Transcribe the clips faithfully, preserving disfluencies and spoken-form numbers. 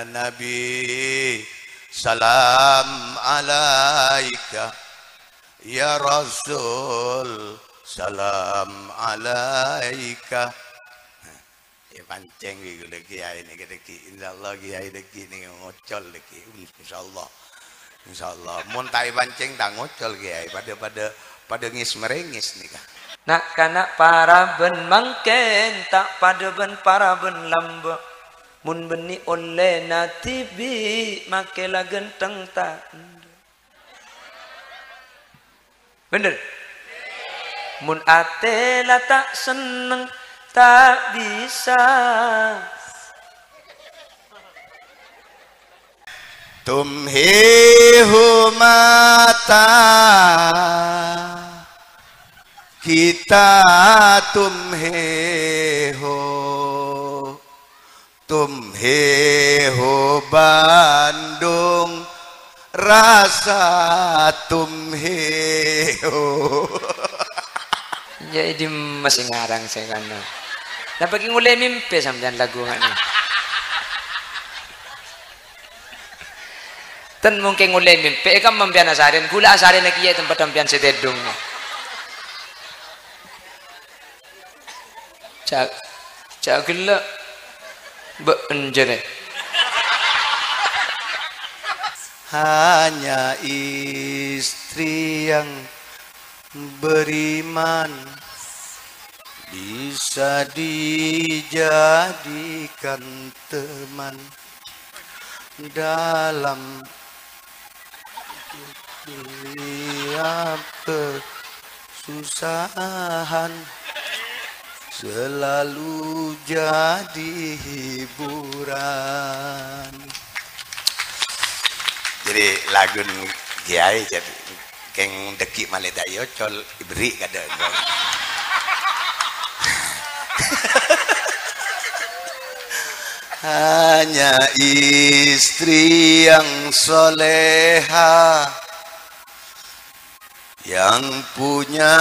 Nabi, salam alaika. Ya Rasul, salam alaika. Èpancèng bi' kaulâ kiyaè nèka dhâggi'. Insyaallah kiyaè dhâggi' nèka ngocol dhâggi'. Insyaallah. Insyaallah. Mon ta' èpancèng, ta' ngocol kiyaè. Padâ, padâ, padâ ngès-marèngès nèka. Na'-kana' parabân mangkèn ta' padâ bân parabân lambâ'. Mon bânnè ollèna dhibi' makè la ghântheng ta' endâ'. Bhender? Mon atè la ta' senneng, ta' bisa. Tum hi hu mata, kita tum hi hu. Tum hi hu Bandung, rasa tum hi hu. Jâ' è dimma sè ngarang sè nganu? Napa ghi' ngolè mimpè sampèyan lagu nganu? Ten mungkin ngolè mimpè, è kamma sampèyan asarèn, ghulâ asarèna kèya è tempat sampèyan sè tèdung. Ca-, ca' ghellâ'. Bâ'en jârèya. Hanya istri yang beriman bisa dijadikan teman dalam tiap kesusahan, selalu jadi hiburan. Jadi, lagun kiyaè, jadi, kèng dhâggi' malè ta' èocol, èberri' kadhâng. Hanya istri yang soleha yang punya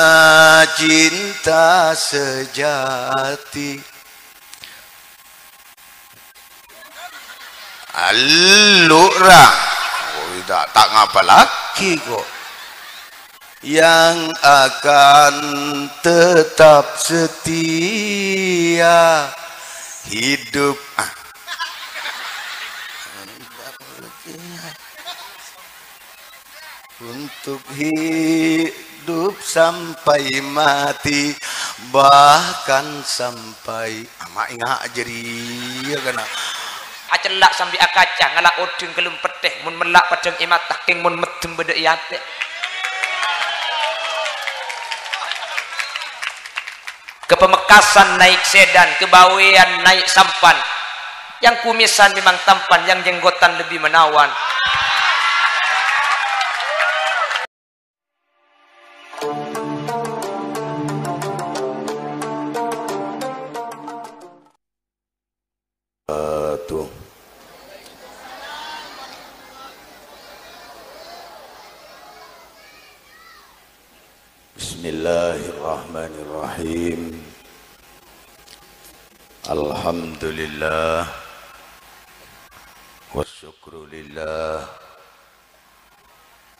cinta sejati. Allu'ra. Oh, ta', ta' ngapalaghi, kok. Yang akan tetap setia hidup. Ah. Untuk hidup sampai mati, bahkan sampai, ama' enga' jârèya kana'. Acella' sambi akaca, ngala' odhing ghellem pettè, mon mella' paddhâng è mata, kèng mon meddhem bâdâ è atè. Ka Pamekasan naik sedan, ka Bawean naik sampan. Yang kumisan memang tampan, yang jenggotan lebih menawan. Wabarakatuh. Bismillahirrahmanirrahim. Alhamdulillah. Wasyukru lillah.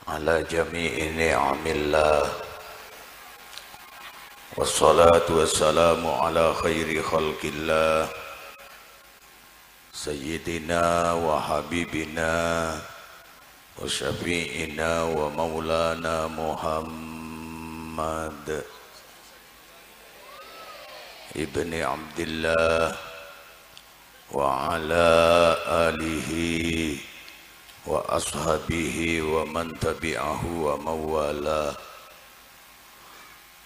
Ala jami'i ni'amillah. Wassalatu wassalamu ala khairi khalqillah, sayyidina wa habibina wa syafi'ina wa maulana Muhammad ibni Abdillah, wa ala alihi wa ashabihi wa man tabi'ahu wa mawala.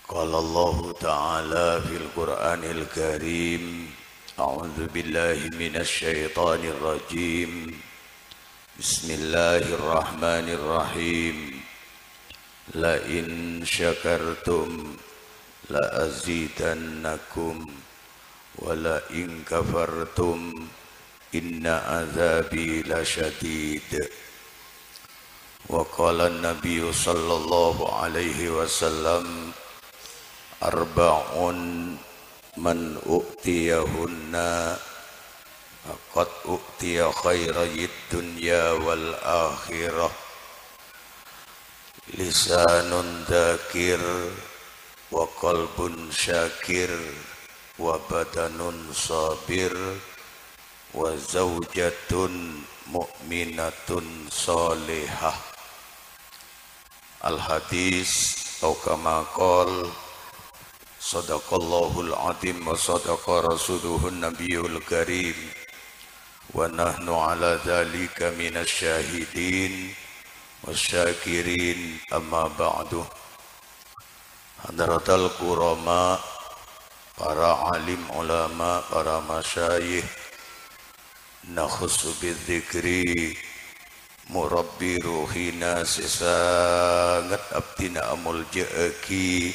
Qala Allahu ta'ala fil Qur'anil Karim, a'udzu billahi minasy syaithanir rajim. Bismillahirrahmanirrahim. La in syakartum la azidannakum, wa la in kafartum inna adzabi lasyadid. Wa qala an-nabiyyu sallallahu alaihi wasallam, "Arba'un man u'tiyahunna Qad u'tiya khairai dunya wal akhirah. Lisanun dzakir wa qalbun syakir wa badanun sabir wa zaujatun mu'minatun shalihah. Al-hadis, au kama qol, sadaqallahul azim wa sadaqa rasuluhun nabiyul karim, wa nahnu ala dzalika minasy syahidin wasyakirin, amma ba'du. Hadratal kurama, para alim ulama, para masyayikh, nakhussu bidzikri murabbi ruhina sè sanget abdhina amolja'aghi,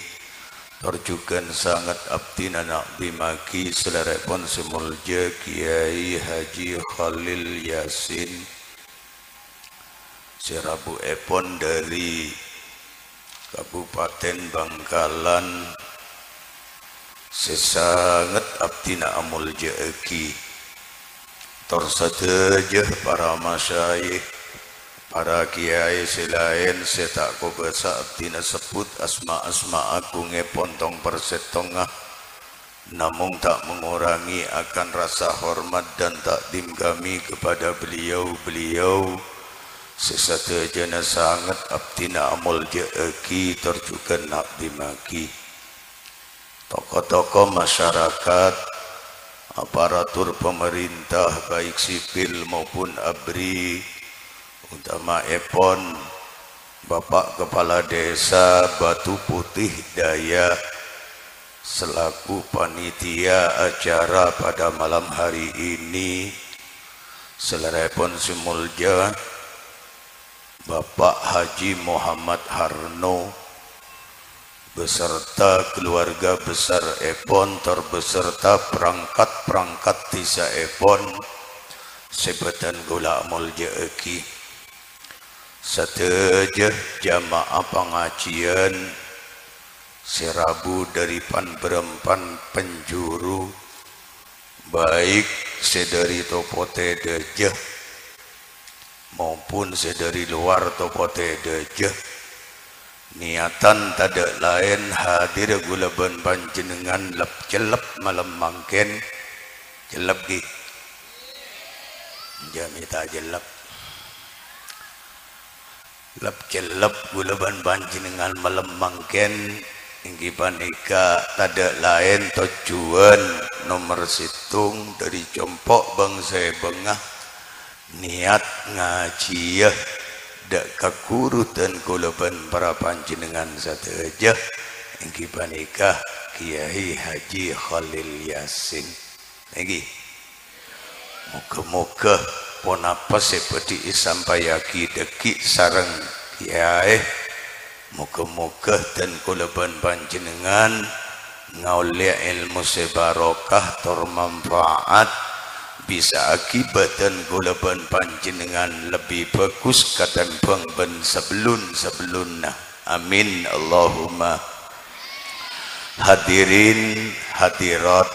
tor jhughân sanget abdhina na'dhimaghi salèra'èpon sè molja Kiai Haji Khalil Yasin, sè rabuèpon dhâri Kabupaten Bangkalan, sè sanget abdhina amolja'aghi. Tor sadhâjâ para masyayikh, para kiai sè laèn sè ta' kobâsa abdhina sebbhut asma-asma agungngèpon tong-persèttongnga, namong ta' mengurangi akan rasa hormat dan takdim kami kepada beliau-beliau sè sadhâjâna sanget abdhina amolja'aghi tor jhughân na'dhimaghi. Tokoh-tokoh masyarakat, aparatur pemerintah, baik sipil maupun abri, utamaèpon Bapak Kepala Desa Batu Putih Daya selaku panitia acara pada malam hari ini, salèra'èpon sè molja Bapak Haji Muhammad Harno beserta keluarga besar èpon tor beserta perangkat-perangkat desa èpon sè bâdhân kaulâ amolja'aghi. Sadhâjâ jamaah pangajiyân sè rabu dhâri pan-bârâmpan penjuru, baik sè dhâri Topo Tèdhâjâ maupun sè dhâri lowar Topo Tèdhâjâ, niatan tadâ' laèn hadir kaulâ bân panjhennengngan lep-cellep malem mangkèn. Cellep, ghi? Jhâ' mènta cellep. Lep-cellep kaulâ bân panjhennengngan malem mangkèn èngghi panèka tadâ' laèn tojjhuwân nomer sèttong dhâri compo' bhângsa èbângnga, niat ngajhiyâ dâ' ka ghuru dân kaulâ bân para panjhennengngan sadhâjâ, èngghi panèka Kiai Haji Khalil Yasin. Èngghi. Moghâ-moghâ ponapa sè bhâdhi èsampayyaghi dhâggi' sareng Kiai, moghâ-moghâ dân kaulâ bân panjhennengngan ngaollè èlmo sè barokah tor manfaat, bisa akibat dân kaulâ bân panjhennengngan lebbi bhâghus katèmbhâng bân sabellun-sabellunna. Amin, Allahumma. Hadirin hadirat,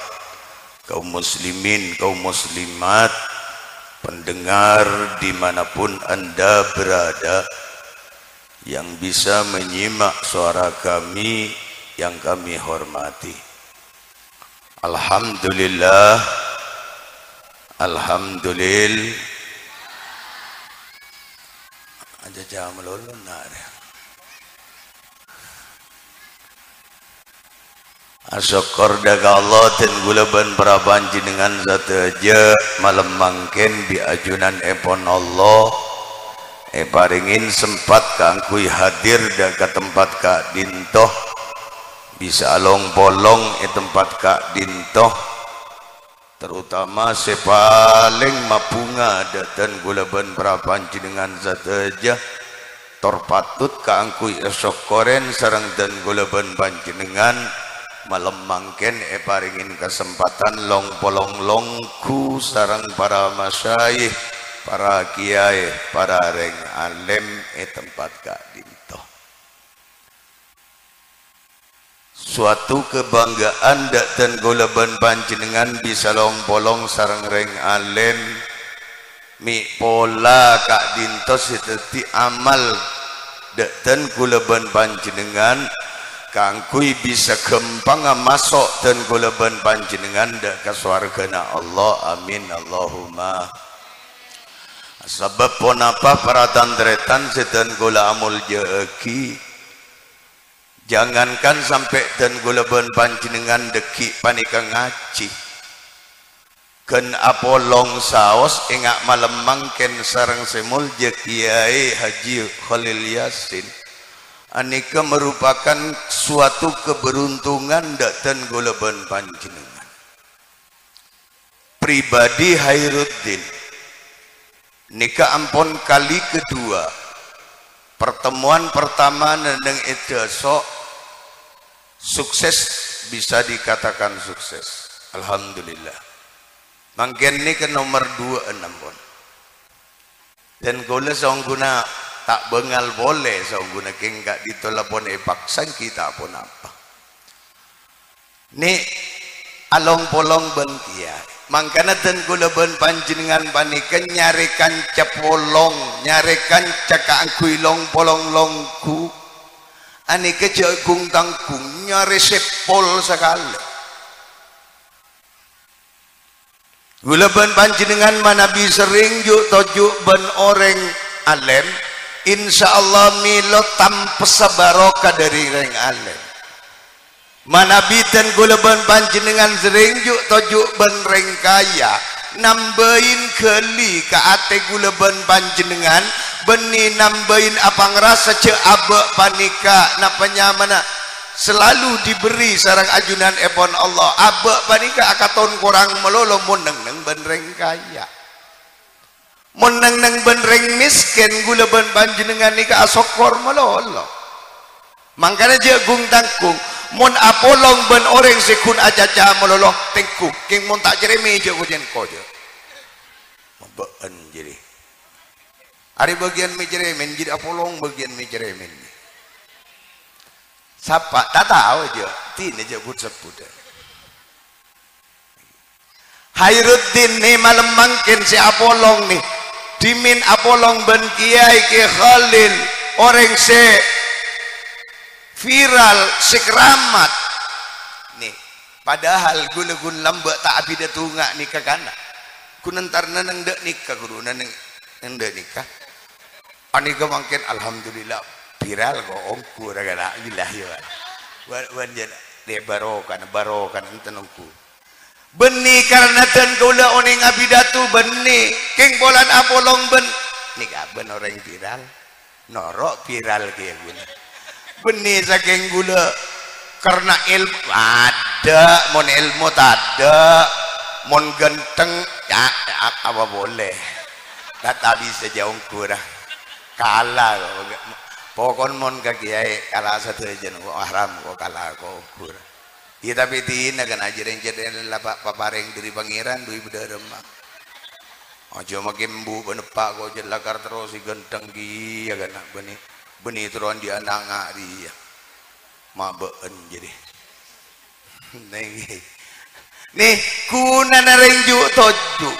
kaum muslimin, kaum muslimat, pendengar di mana pun Anda berada yang bisa menyimak suara kami yang kami hormati. Alhamdulillah, alhamdulil-, Aja jam lolo, nak. Asokkor dâ' ka Allah, dân kaulâ bân para panjhennengngan sadhâjâ malem mangkèn bi' ajunanèpon Allah èparèngè sempat kaangghuy hadir dâ' ka tempat ka'dinto, bisa long-polong è tempat ka'dinto. Terutama sè palèng mabhunga dâ' dân kaulâ bân para panjhennengngan sadhâjâ, tor patot kaangghuy èsokkorè sareng dân kaulâ bân panjhennengngan, malem mangkèn èparèngè kasempatan long-polong longghu sareng para masyayikh, para kiai, para rèng alèm è tempat ka'dinto. Suatu kabanggaan dâ' dân kaulâ bân panjhennengngan bisa long-polong sareng rèng alèm. Mè' pola ka'dinto sè dhâddhi amal dâ' dân kaulâ bân panjhennengngan kaangghuy bisa ghâmpangnga maso' dân kaulâ bân panjhennengngan dâ' ka sowarghâna Allah. Amin, Allahumma. Sabâb ponapa, para tan-tarètan sè dân kaulâ amoljâ'aghi? Jangankan sampè' dân kaulâ bân panjhennengngan dhâggi' panèka ngajhi. Ghân apolong saos enga' malem mangkèn sareng sè moljâ Kiai Haji Khalil Yasin. Anèka merupakan suatu keberuntungan dâ' dân kaulâ bân panjhennengngan. Pribadi Khairuddin nèka ampon kali kedua. Pertemuan pertama nèng è Daso' sukses, bisa dikatakan sukses. Alhamdulillah. Mangkèn nèka nomer duwâ'ân ampon. Dân kaulâ saongghuna ta' bângal polè, saongghuna kèng ka'dinto la pon èpaksa ènggi ta' ponapa. Nè' along-polong bân kiai. Mangkana dân kaulâ bân panjhennengngan panèka nyarè kanca polong, nyarè kanca kaangghuy long-polong longghu. Anèka jhâ' gung-tanggung, nyarè sèpol sakalè. Kaulâ bân panjhennengngan manabi serrèng ju'-toju' bân orèng alèm, insyaallah mèlo tampessa barokah dhâri rèng alèm. Manabi dân kaulâ bân panjhennengngan serrèng ju'-toju' bân rèng kaya, nambâi ghâli ka atè kaulâ bân panjhennengngan, bânnè nambâi apangrasa jhâ' abâ' panèka napa nyamana salalu diberi sareng ajunan èpon Allah. Abâ' panèka akaton korang malolo mon neng-neng bân rèng kaya. Mon neng-neng bân rèng mèskèn, kaulâ bân panjhennengngan nèka asokkor malolo. Mangkana jhâ' gung-tanggung, mon apolong bân orèng sè ghun acaca malolo, tèngghu, kèng mon ta' carèmè jhâ' kocèn-kocè. Mabâ'ân jârèya. Arè bâgiyân mè' carèmèn, jârèya apolong bâgiyân mè' carèmèn. Sapa? Ta' tao jhâ', dinah jhâ' but-sebbut. Khairuddin nè malem mangkèn sè apolong nè. Dhimèn apolong bân Kiai Kè Khalil, orèng sè viral, sè keramat. Nè, padahal kaulâ ghun lambâ' ta' abidhâ tunga' nèka kana. Ghun entar neng-neng dâ' nèka, ghuru neng-neng dâ' nèka. Anèka mangkèn, alhamdulillah, viral ko' ongghu ra kana, billah ya, Pak. Wan, wan jân, dè barokana, barokana enten ongghu. Bânnè karana dân kaulâ onèng abidhâtu bânnè, kèng polana apolong bân, nèka bân orèng viral. Noro' viral kèya ghun. Bânnè sakèng kaulâ karana èlmo, adâ', mon èlmo tadâ', mon ghântheng, ya, a-, apa polè. Ta', ta' bisa jhâ' ongghu ra. Kala ko'. Pokon mon ka kiai, kala sadhâjâna ko' haram ko', kala ko' ongghu ra. Iyâ, tapè dinah kan ajârèng cèdhèn la pa-, paparèng dhâri Pangèran, dhu èbâdâ rèmma. Ajâ makè embu' bân eppa' ko' jhâ' lakar terros sè ghântheng kèya kana bânnè, bânnè terro andi' ana' nga' rèya. Mabâ'ân jârèya. Nèng. Nè, ghunana rèng ju'-toju'.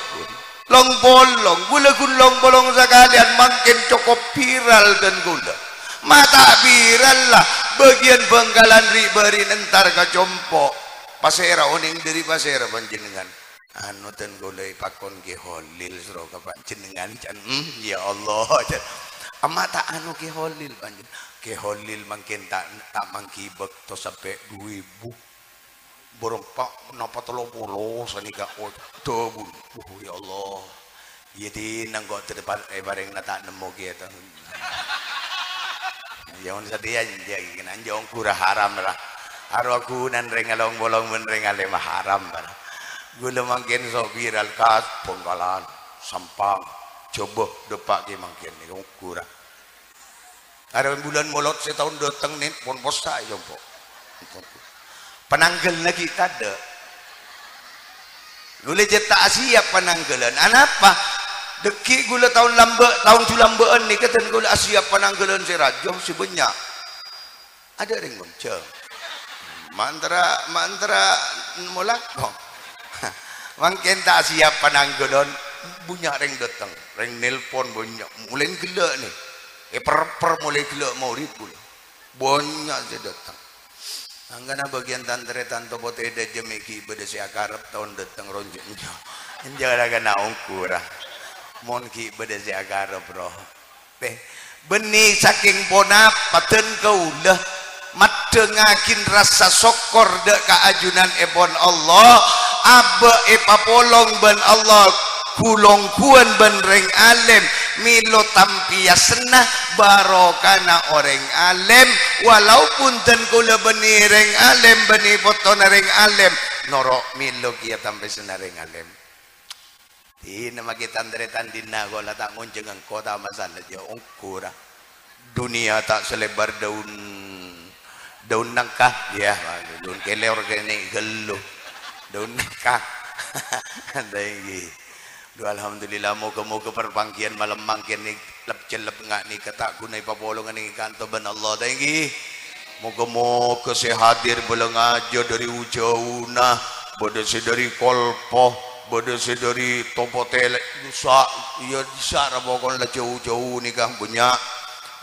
Long-polong, kaulâ ghun long-polong sakalèyan mangkèn cokop viral dân kaulâ. Ma' ta' viral la, bâgiyân Bhângkalan ri'-bâri'na entar ka compo'. Pasèra onèng dhâri pasèra panjhennengngan? Anu, dân kaulâ èpakon Kè Kholil soro ka panjhennengngan, can. Hmm, ya Allah, can. Amma' ta' anu Kè Kholil panjhennengngan. Kè Kholil mangkèn ta', ta' mangghi bâkto sampè' du èbu. Bârâmpa napa tello polo sanèka, oh, dhâbuna. Oh, ya Allah. Iyâ, dinah engko' teppa-, èparèngana ta' nemmo kèya, to. Ya, mon satèya, ya, kèna jhâ' ongghu ra haram ra. Arowa ghunana rèng along-polong bân rèng alèm haram ra. Kaulâ mangkèn so' viral ka Bhângkalan, Sampang, Jhâbâ, dâpa' kèya mangkèn nèka ongghu ra. Arè bulân Molot sè taon dâteng nèn pon possa è compo'. Panangghâlna ghi' tadâ'. Kaulâ jhâ' ta' asèyap panangghâlân. Anapa? Dhâggi' kaulâ taon lambâ', taon jhulambâ'ân nèka dân kaulâ asèyap panangghâlân sè rajâ sè bânnya'. Adâ' rèng monjhâng. Mantra, mantra molako. Mangkèn ta' siap panangghulan, bânnya' rèng dâteng, rèng nelpon bânnya', molaè ghellâ' nè. Èper-per molaè ghellâ' magrib ghulâ. Bânnya' sè dâteng. Mangkana bâgiyân tan-tarètan Topo Tedâjâ mè' ghi' bâdâ sè akarep taon dâteng ro enjâ'-enjâ'. Enjâ' ra kèna ongghu ra. Mon ghi' bâdâ sè akarep ro. Bânnè sakèng ponapa dân kaulâ maddhângngaghi rassa sokkor dâ' ka ajunanèpon Allah, abâ' èpapolong bân Allah, ghu-longghuwân bân rèng alèm, mèlo tampèyasanna barokana orèng alèm, walaupun dân kaulâ bânnè rèng alèm, bânnè potona rèng alèm, noro' mèlo kèya tampèyasanna rèng alèm. Dinah makè tan-tarètan dinna' kaulâ ta' ngonjhâng engko' ta' masala jâ' ongghu ra. Dunia tak selebar daun, daun nangka, ya, daun kelor kènè' ghâllu. Daun nangka. Dâ' ènggi. Duh, alhamdulillah, moghâ-moghâ parpangghiyân malem mangkèn nè-, lep-cellep nga' nèka ta' ghuna èpapolonga nèng è kanto bân Allah. Dâ' ènggi. Moghâ-moghâ sè hadir bâlângajâ dâri jhâuna, bâdâ sè dâri Kolpo, bâdâ sè dâri Topo Tele, bisa, iyâ, bisa ra pokona la jhâu-jhâu nèka bânnya'.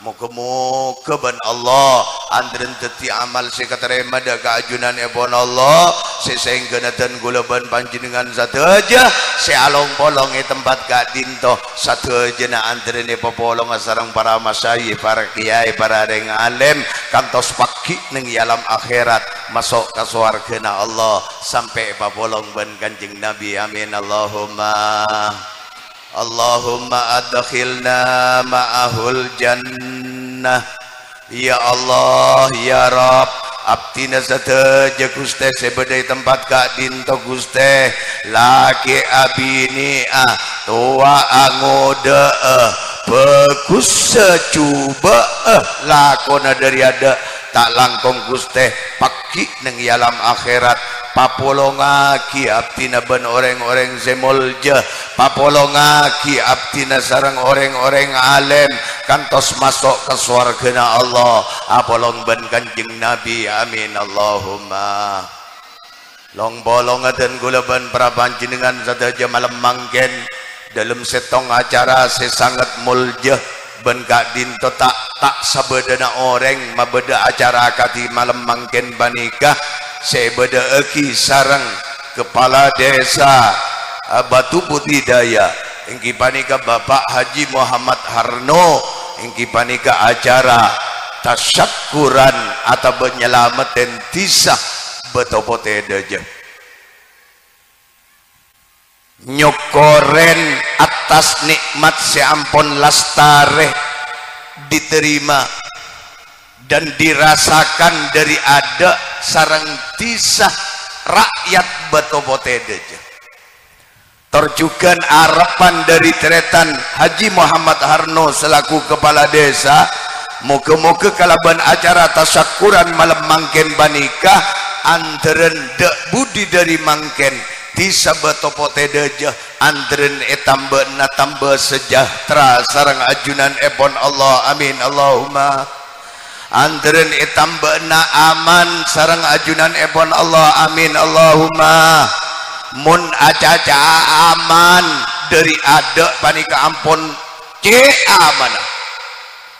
Moghâ-moghâ bân Allah, antarèn dhâddhi amal sè katarèma dâ' ka ajunanèpon Allah, sè saèngghâna dân kaulâ bân panjhennengngan sadhâjâ sè along-polong è tempat ka'dinto. Sadhâjâna antarèn èpapolonga sareng para masyayikh, para kiyaè, para rèng alèm, kantos paggi' nèng è alam akhèrat, maso' ka sowarghâna Allah, sampè' èpapolong bân Kanjeng Nabi. Amin, Allahumma. Allahumma adkhilna ma'ahul jannah. Ya Allah, ya Rabb, abdhina sadhâjâ, Ghustè, sè bâdâ è tempat ka'dinto, Ghustè, lakè' abinè'a, towa'a ngodâ'â, bhâghussâ jhubâ'â, lakona dâri adâ', ta' langkong, Ghustè, paggi' nèng è alam akhèrat, papolongaghi abdhina bân orèng-orèng sè molja, papolongaghi abdhina sareng orèng-orèng alèm, kantos maso' ka sowarghâna Allah, apolong bân Kanjeng Nabi. Amin, Allahumma. Long-polonga dân kaulâ bân para panjhennengngan sadhâjâ malem mangkèn, dâlem sèttong acara sè sanget molja, bân ka'dinto ta', ta' sabâdâna orèng mabâdâ acara akadhi malem mangkèn panèka, sè èbâdâ'âghi sareng Kepala Desa, eh, Batu Putih Daya, èngghi panèka Bapak Haji Muhammad Harno, èngghi panèka acara tasyakkuran atabâ nyalameddhâ dhisa Bâto Potè Dâjâ. Nyokkorè attas nè'mat sè ampon lastarè diterima dan dirasakan dâri adâ' sareng dhisa ra'yat Bâto Potè Dâjâ. Tor jhughân arebbhân dâri tarètan Haji Muhammad Harno selaku kepala desa, moghâ-moghâ kalabân acara tasyakkuran malem mangkèn panèka, anḍârân dâ' budi dâri mangkèn, dhisa Bâto Potè Dâjâ, anḍârân ètambâ'âna tamba sejahtera sareng ajunanèpon Allah. Amin, Allahumma. Anḍârân ètambâ'âna aman sareng ajunanèpon Allah. Amin, Allahumma. Mon acaca'a aman dâri adâ' panèka ampon cè' amanna.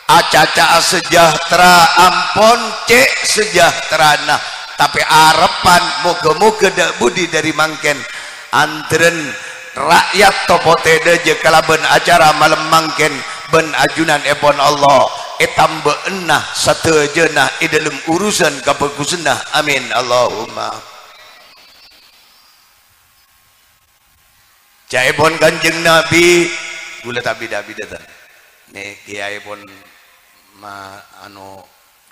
Acaca'a sejahtera ampon cè' sejahterana, tapè arebbhân moghâ-moghâ dâ' budi dâri mangkèn, anḍârân ra'yat Bâto Potè Dâjâ kalabân acara malem mangkèn bân ajunanèpon Allah ètambâ'âna sadhâjâna è dâlem urusan kabhâghusânna. Amin, Allahumma. Ca'èpon Kanjeng Nabi, ghulâ ta' bidhâ-bidhâ, tan. Nè, kèyaè pon ma-, ano,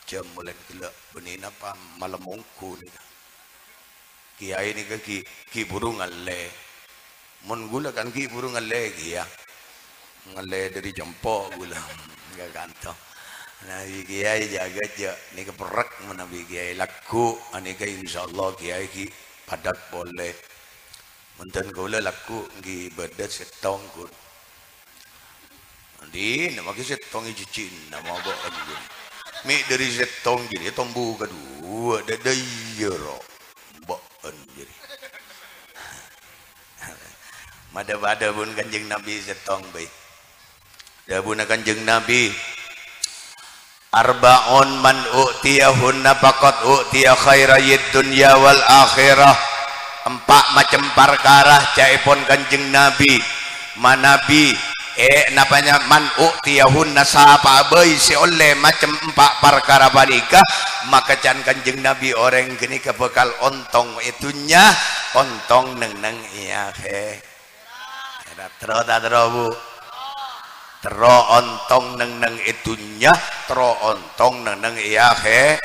jhâm molaè ghellâ', bânnè napa malem ongghu nèka. Kèyaè nèka ghi', ghi' bhuru ngallè. Mon ghulâ kan ghi' bhuru ngallè kèya. Ngallè dâri jhâmpo ghulâ. Enggak kanto. Nah, kèyaè jâgâ jâ', nèka perrek manabi kèyaè lagghu', anèka insyaallah kèyaè ghi' padât polè. Mon dân kaulâ lagghu' èngghi bâdâ sèttong, ghun. Andi', napa ghi' sèttong èjhijhina, mabâ'ân, ghun. Mè' dâri sèttong jârèya tombu kadhuwâ. Dhuwâ' dâ-, dâ iyâ, ro. Bâ'ân jârèya. Madâ-padâ bun Kanjeng Nabi sèttong bhâi. Dhâbuna Kanjeng Nabi, "Arba'un man u'tiyahunna faqad u'tiya khairai dunya wal akhirah." Empa' macem parkara ca'èpon Kanjeng Nabi. Manabi, eh, napa nya-, man u'tiyahunna, sapa'a bhâi sè ollè macem empa' parkara panèka, maka can Kanjeng Nabi orèng ghânèka bhâkal ontong è dhunnya, ontong neng-neng è akhè-, Terro ta' terro, Bu? Terro ontong neng-neng è dhunnya, terro ontong neng-neng è akhè-,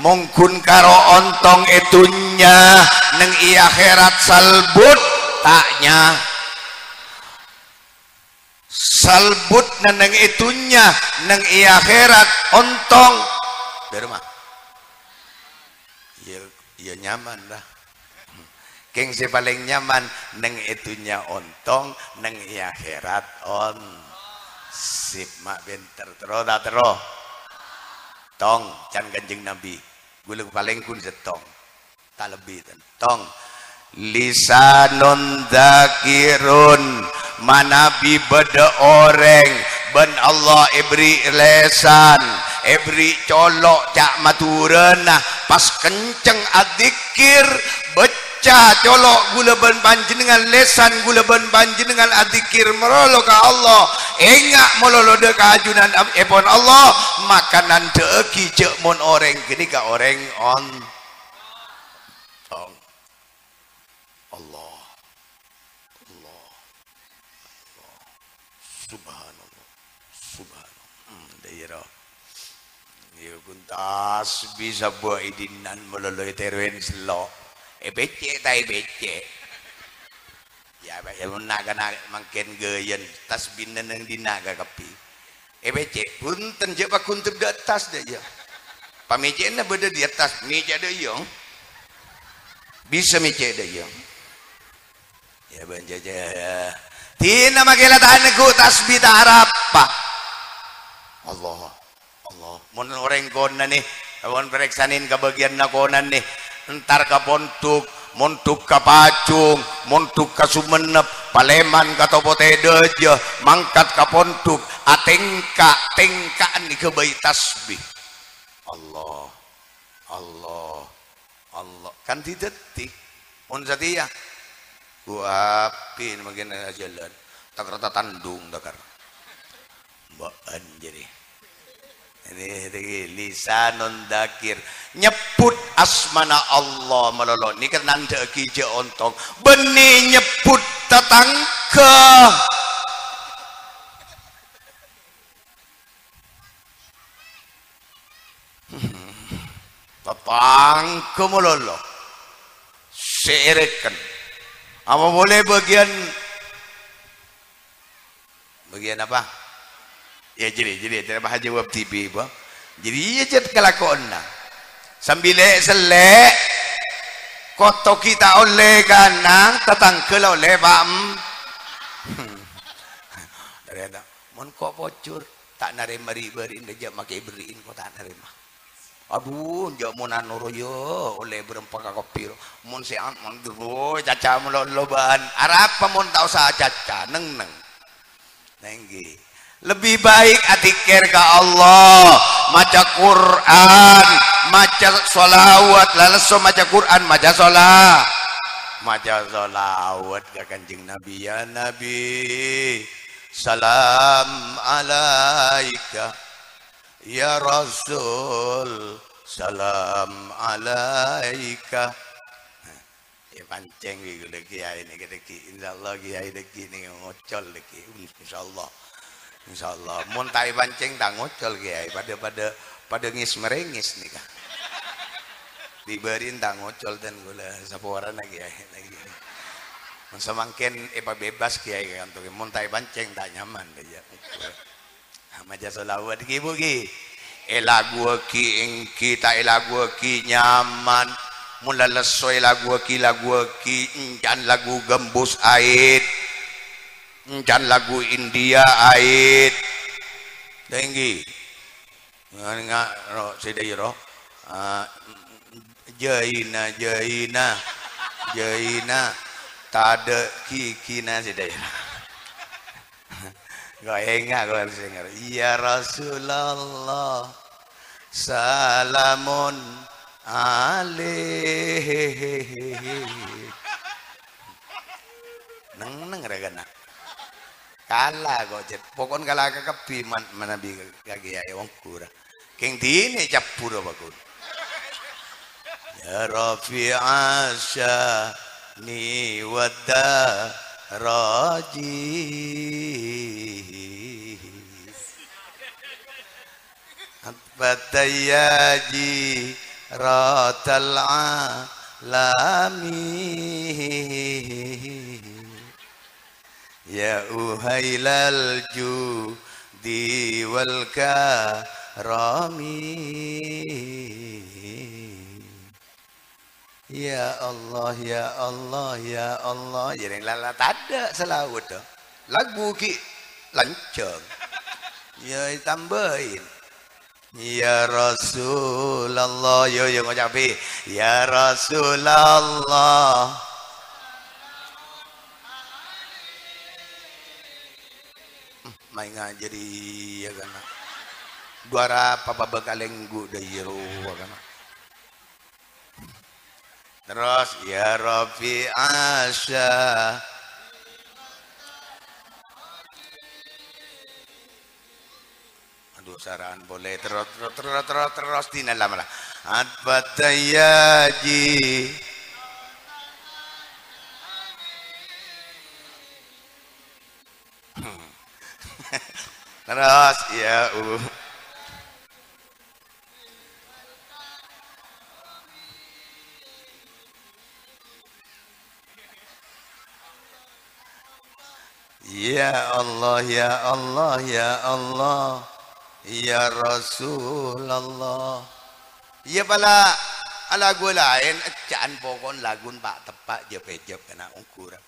mon ghun karo ontong è dhunnya, neng è akhèrat salbut, ta' nya-, salbut neng-neng è dhunnya, neng è akhèrat ontong. Dâri ma? Iyâ, iyâ nyaman, lah. Kèng sè palèng nyaman, neng è dhunnya ontong, neng è akhèrat on-, sip, ma' pènter. Terro ta' terro? Tong, can Kanjeng Nabi. Ghulâ palèng ghun sèttong. Ta' lebbi, ten-, tong. "Lisanun dzakirun," manabi bâdâ orèng bân Allah èberri' lèsan, èberri' colo' ca' Madhurâna, pas kenceng adzikkèr, bâ-, Ca' colo' ghulâ bân panjhennengngan, lèsan ghulâ bân panjhennengngan adzikkèr malolo ka Allah, enga' malolo dâ' ka ajunan am-, èpon Allah, maka nandhâ'aghi jâ' mon orèng ghânèka orèng ontong. Allah, Allah, Allah. Subhanallah. Subhanallah. Hmm, dâ' iyâ, ro. Iyâ, ghun tasbih sabâ' è dinnan malolo èterowèn sello'. Èpècè' ta' èpècè'? Iyâ, Pak, iyâ, mon na'-kana' mangkèn ghâjâna tasbihna neng dinna' kakabbhi. Èpècè', bhunten, jâ' paghun tep dâ' attas, dâ' iyâ. Pamècè'anna bâdâ dâ' attas, mècè' dâ' iyâ. Bisa mècè' dâ' iyâ. Iyâ, bân jâjâ. Dinah makè la ta' neggu' tasbih ta' arapa. Allah, Allah. Mon orèng konanè, mon parèksanè ka bâgiyânna konanè, entar ka pondhuk, mondhuk ka Pajung, mondhuk ka Songennep, palèman ka Topo Tèdâjâ, mangkat ka pondhuk, atèngka', tèngka'an èghâbây tasbih. Allah, Allah, Allah, kan dhi-dhâddhi. Mon satèya, ghu abin mangkèn ajhâlân. Takar tatandhung, takar. Bâ'ân jârèya. Ini, ini lisanun dzakir. Nyebbhut asmana Allah malolo. Nèka nandhâ'aghi jâ' ontong. Bânnè nyebbhut tatangghâ. Tatangghâ malolo sè èrèken. Apa polè bâgiyân, bâgiyân apa? Iyâ, jârèya, jârèya, jârèya, Pak Haji Wab T V, Bu. Jârèya, iyâ, cèt kalakowanna. Sambi lè'-sellè', koto ghi' ta' ollè kanang, tatangghâ la ollè, Pak, em. Ternyata, mon ko' pojhur. Ta' narèma ri'-bâri'na, jâ' makè èberri'in, ko' ta' narèma. Adhu, jâ' mon anu rowa, iyâ, ollè bârâmpa ka kopi, ro. Mon sè an-, mon, adhu, caca malolo bân. Arapa mon ta' osa caca, neng-neng. Nèngghi. Lebbi baik adzikir ka Allah, maca Qur'an, maca sholawat, la lesso maca Qur'an, maca shola-, maca sholawat ka Kanjeng Nabi, "Ya Nabi, salam alaika." Ya Rasul, salam alaika. Èpancèng bi' ghulâ kiyaè nèka dhâggi'. Insyaallah kiyaè dhâggi' nèka ngocol dhâggi'. Insyaallah. Insyaallah. Mon ta' èpancèng ta' ngocol kiyaè. Padâ-padâ, padâ ngis-marèngis nèka. Dibârin ta' ngocol dân ghulâ saporana kiyaè dhâggi'. Mon samangkèn èpabebas kiyaè kanto. Mon ta' èpancèng ta' nyaman dhâ' iyâ. Maca sholawat ghi, Bu, ghi. Èlaguwaghi èngghi, ta' èlaguwaghi nyaman. Mon la lesso èlaguwaghi, laguwaghi, ènca'na lagu gembus ait. Ènca'na lagu India ait. Ta' èngghi. Nga-, nga-, ro, sè dhâjâ ro. Ah, Jaina, jaina, jaina, tadâ' ghigghina sè dâjâ. Kok enga' kok sè ngèr-, "Ya Rasulullah, salamun alaik." Neng-neng ra kana. Kala kok, Cèt. Pokon kala kakabbhi man-, manabi ka, ka kiyaè wong ghuru. Kèng dinè cabbhurâ, Pak Gun. Ya Rafi'as syani wad daraji. Atfata ya jiratal alami. Ya uhailal judi wal karami. Ya Allah, ya Allah, ya Allah. Jârèng la, la tadâ' salaèn, do. Lagu ghi' lanjhâng. Ya, ètambâi. Ya Rasulullah, yo, yo, ngocabi, "Ya Rasulullah." Hmm, maènga' jârèya kana. Duara apa pabâkalèngghu dâ' iyâ rowa kana. Terros, "Ya Rafi'asya." Aduh, saraan polè. Terros, terros, terros, terros, terros, dina lama lah. Atfata ya ji. Terros, ya, uh. Ya Allah, ya Allah, ya Allah, ya Rasulullah. Iyâ, pala alagu laèn, ècca'an pokon lagun pa'-teppa' jhep-èjhep kana ongghu ra.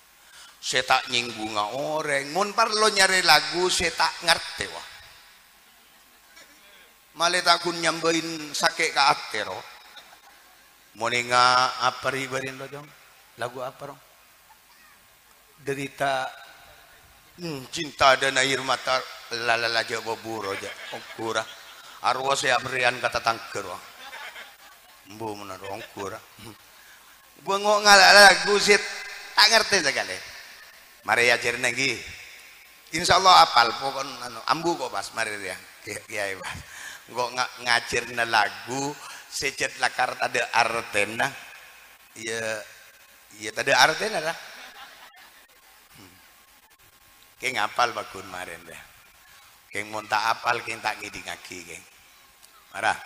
Sè ta' nyèngghunga orèng, mon parlo nyarè lagu sè ta' ngartè, wa. Malè ta' ghun nyambâi sakè' ka atè, ro. Mon enga' apa rè bâri' lo, Cong? Lagu apa, ro? Derita, hmm, cinta dan air mata, la, la, la, jhâ' bhubhur, jhâ'. Ongghu ra. Arowa sè abherri'ân ka tatangghâ, ro. Embu, mon ro ongghu ra. Bengok ngala' lagu sè ta' ngartè sakalè. Marè ajhârna, ghi. Insyaallah apal, pokon, anu, ambu kok pas marè rèya, Ki-, Kiai pas. Engko' nga-, ngajhârna lagu sè cèt lakar tadâ' artèna. Iyâ, iyâ tadâ' artèna, ra. Hmm. Kèng apal, Pak Gun, marèn, rèya. Kèng mon ta' apal, kèng ta' ngèdingngaghi, kèng. Mara.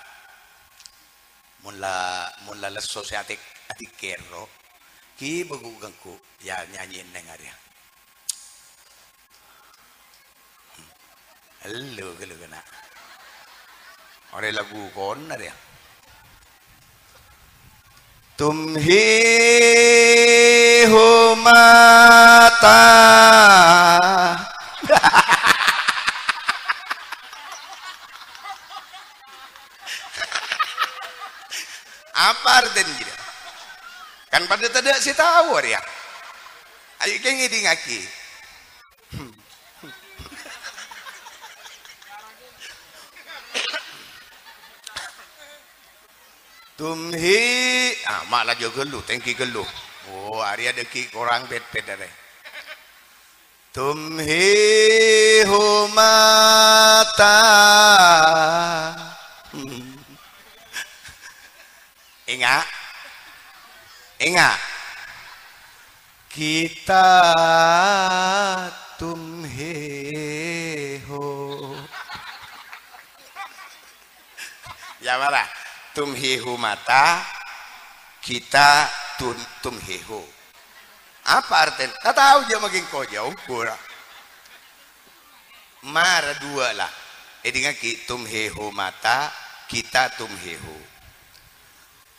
Mon la, mon la lesso sè atik-, atikkèr, ro. Ghi bâghu ghengghu, ya, nyanyi neng arèya. Elu, ghâllu kana. Orèng lagu kona rèya. Tumhi humata. Apa artèna jârèya? Kan padâ tadâ' sè tao arèya. Ayo kèng ngèdingngaghi. Tumhi, ah, ma' la jâ' ghâllu, tèngghi ghâllu. Oh, arèya dâggi' korang pèt-pèt arè. Tumhi humata. Enga'? Enga'? Kita tumhihu. Ya, mara. Tumhihu mata, kita tun-, tumhihu. Apa artèna? Ta' tao jâ' maghi engko' jâ', ongghu ra. Mara duwâ' la. Èdingngaghi, tumhihu mata, kita tumhihu.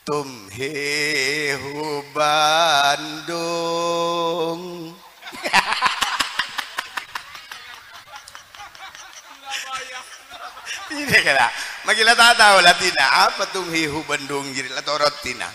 Tumhihu Bandung. Ini kala. Maghi la ta' tao la dina. Apa tumhihu Bandung jârèya la torot dina.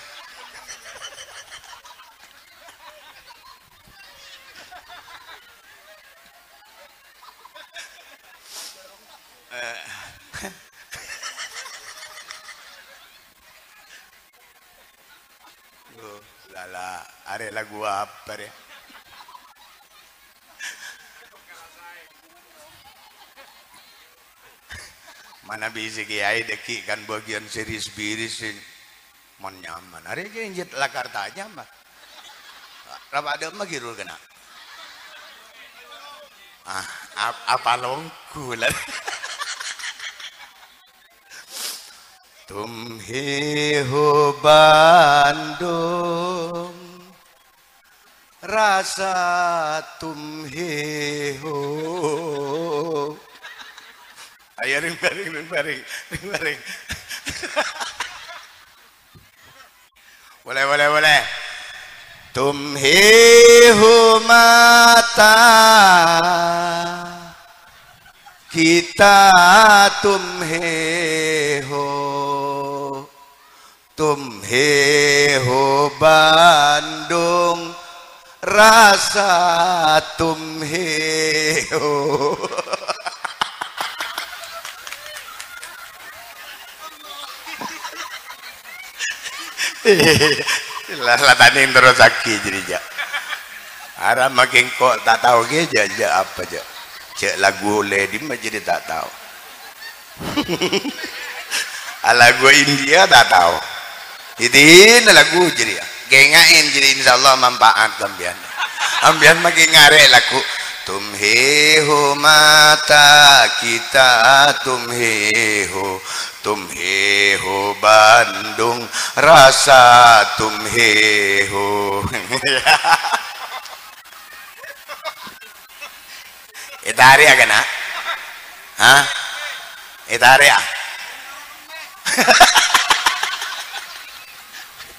Duh, lala, arè lagu apa rè? Manabi sè kèyaè dâgghi' kan bâgiyân sè ris-biris sè mon nyaman. Arè kèya enjâ' la kartanya, Mat. Rapa adâ' magirul kèna? Ah, ap-, apa longgu la? Tum he ho Bandung, rasa tum he ho. Ayo, ring-baring, ring-baring, ring-baring. Boleh, boleh, boleh. Tum he ho mata, kita tum he ho. Tum he ho Bandung, rasa tum he ho. La, la tanèng terrosaghi jârèya. Ara makè engko' ta' tao kèya jâ', jâ' apa jâ'. Jâ' lagu olle dimma jârèya ta' tao. A, lagu India ta' tao. Idina lagu jârèya. Kènga'è jârèya, insyaallah manfaat sampèyan. Sampèyan makè ngarè' lagu, "Tum he ho mata, kita tum he ho, tum he ho Bandung, rasa tum he ho." Ètarè'a, kana'? Hah? Ètarè'a?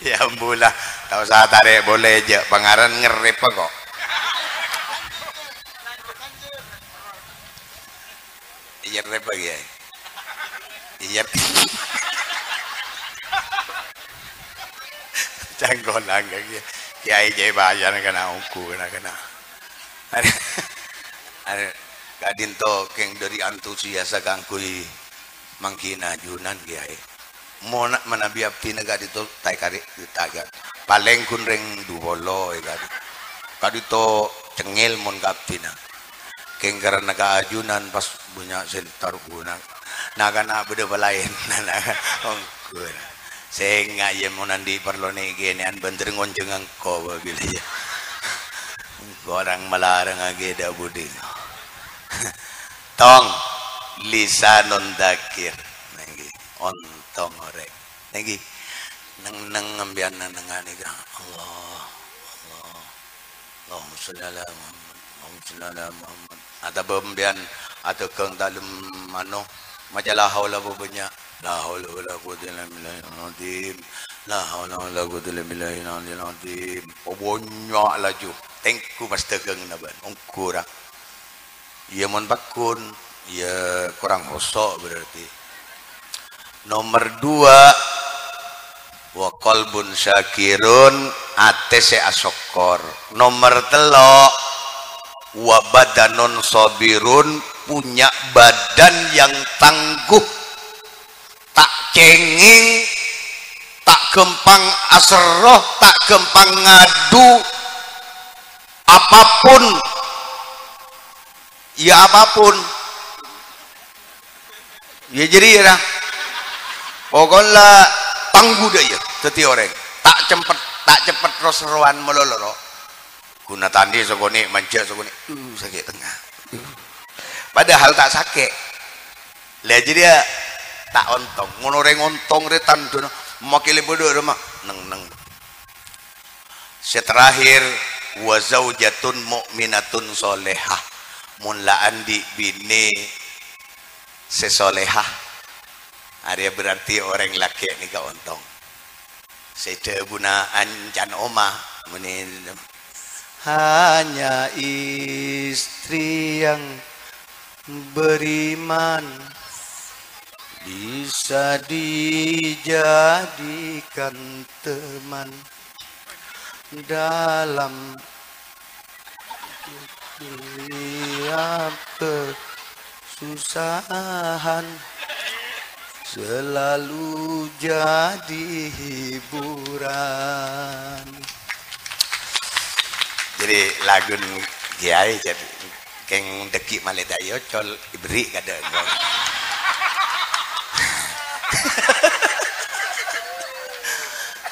Ya ampon la, ta' osa tarè' polè, jâ' pangaran ngerrep kok. Iyâ, rep lagi, ya. Iyâ. Cangkolang, ya. Kiai, kiai bayan kana' ongghu, kana', kana'. Are, are, ka'dinto kèng dâri antusias kaangghuy mangghina ajunan, kiai. Mon-, manabi abdhina ka'dinto ta' èkarè', ta' èkarè'. Palèng ghun rèng du polo èkarè'. Ka'dinto cengngel mon ka abdhina. Kèng karana ka ajunan pas bânnya' sè entar ghuna. Na'-kana' bâdâ palaèn. Ongghu. Sènga' iyâ mon andi' parlo nè'-kènè'an bhender ngonjhâng engko' bilâ iyâ. Engko' orèng malarang aghi dâ' budi. Tong, lisanun dzakir. Nèngghi, ontong orèng. Nèngghi, neng-neng sampèyan neng-nengngan nèka. Allah, Allah. Allahumma sholli ala Muhammad. Allahumma sholli ala Muhammad. Atabâ sampèyan adhâghâng dâlem, ano, maca la haula bânnya'. La haula wala quwwata illa billahil azim. La haula wala quwwata illa billahil azim. Bânnya' laju. Tèngghu pas dâghângnga bân. Ongghu ra. Iyâ, mon pagghun, iyâ, korang hoso' berarti. Nomer dua, wa qalbun syakirun, atè sè asokkor. Nomer tello', wa badanun sabirun, punya badan yang tangguh. Ta' cengeng, ta' ghâmpang aserro, ta' ghâmpang ngadu, apapun, ya apapun. Ya jârèya, ra. Pokokna tangguh dâ' iyâ, dhâddhi orèng. Ta' cempet, ta' cepet ro-serrowan malolo, ro. Ghuna tandhi sakonè', manja' sakonè'. Uh, sakè' tengnga. Uh. Padahal ta' sakè'. Lha, jârèya ta' ontong. Mon orèng ontong rè tandhâna, makè lè bâdâ rèma. Neng-neng. Sè terakhir, wa zaujatun mu'minatun sholehah. Mon la andi' binè sè sholehah, arèya berarti orèng lakè' nèka ontong. Sè dhâbuna ancan Oma, muni, "Hanya istri yang beriman bisa dijadikan teman dalam tiap kesusahan, selalu jadi hiburan." Lagun kiai jadi keng deki maleta yo col ibri kada.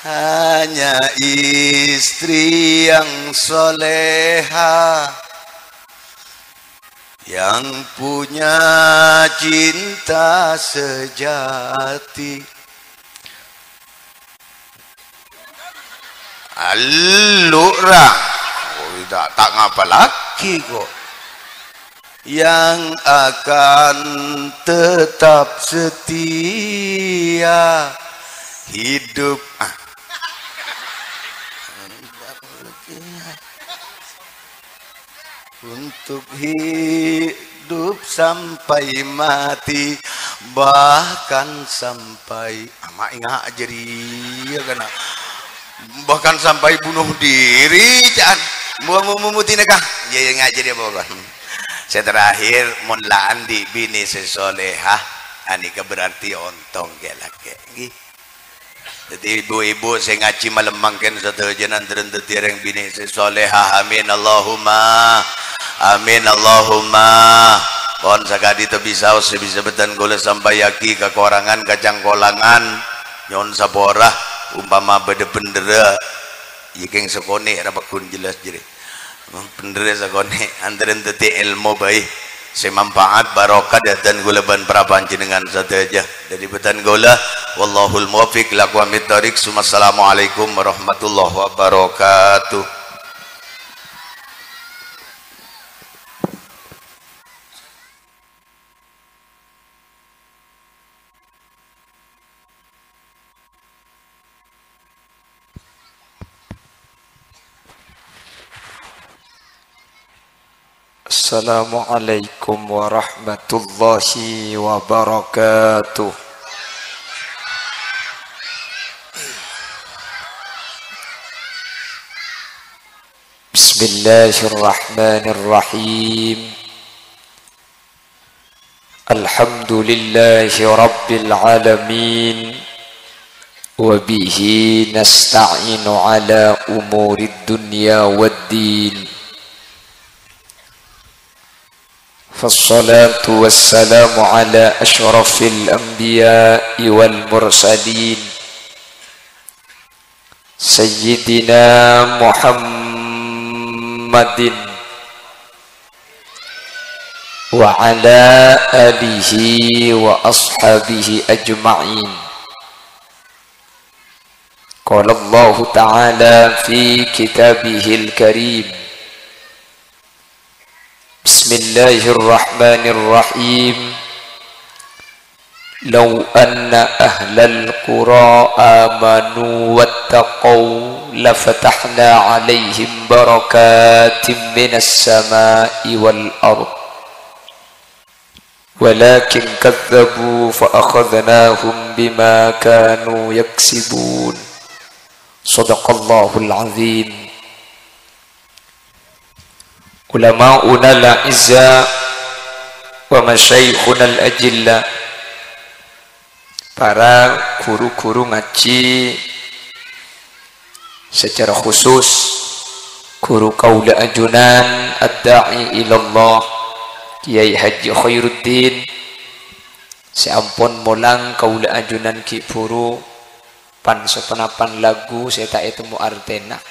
Hanya istri yang soleha yang punya cinta sejati. Allu'ra. Oh, ta', ta' ngapa lagi kok. Yang akan tetap setia hidup. Ah. Untuk hidup sampai mati, bahkan sampai, ama' enga' jârèya kana', bahkan sampai bunuh diri, ca'an. Mbuwâ mu-, mumutèna, Kang? Iyâ, iyâ, enga' jârèya, Bapak. Sè terakhir, mon la andi' binè sè solehah, anèka berarti ontong kè-, lakè', ngghi. Dhâddhi, ibu-ibu sè ngajhi malem mangkèn sadhâjâna andarèn dhâddhi rèng binè' sè solehah. Amin, Allahumma. Amin, Allahumma. Pon sakadhi ta' bisa, sè bisa bhâdhân kaulâ sampayyaghi, kakorangan, kacangkolangan, nyo'on sapora. Ompama bâdâ bhendherrâ, iyâ kèng sakonè' ra pagghun jelas jârèya. Bhendherrâ sakonè', andarèn dhâddhi èlmo bhâi sè manfaat, barokah dâ' bhâdhân kaulâ bân para panjhennengngan sadhâjâ. Dhâddhi bhâdhân kaulâ, wallahul muwaffiq ila aqwamit thariq. Tsummassalamualaikum warahmatullahi wabarakatuh. Assalamualaikum warahmatullahi wabarakatuh. Bismillahirrahmanirrahim. Alhamdulillahi rabbil alamin. Wa bihi nasta'inu ala umurid dunya wad din. Fassalatu wassalamu ala asyrafil anbiya'i wal mursalin. Sayyidina Muhammadin wa ala alihi wa ashabihi ajma'in. Qala Allahu ta'ala fi kitabihil karim. Bismillahirrahmanirrahim. Lau anna ahlal qura amanu wattaqau lafatahna alaihim barakatim minas sama'i wal ard. Walakin kadzabu fa akhadnahum bima kanu yaksibun. Shadaqallahul azim. Ulama'unal a'izza wa masyayikhunal ajilla, para ghuru-ghuru ngajhi, secara khusus ghuru kaulâ ajunan ad-da'i ilallah, Kyai Haji Khairuddin, sè ampon molang kaulâ ajunan ghi' bhuru pan-saponapan lagu sè ta' ètemmo artèna.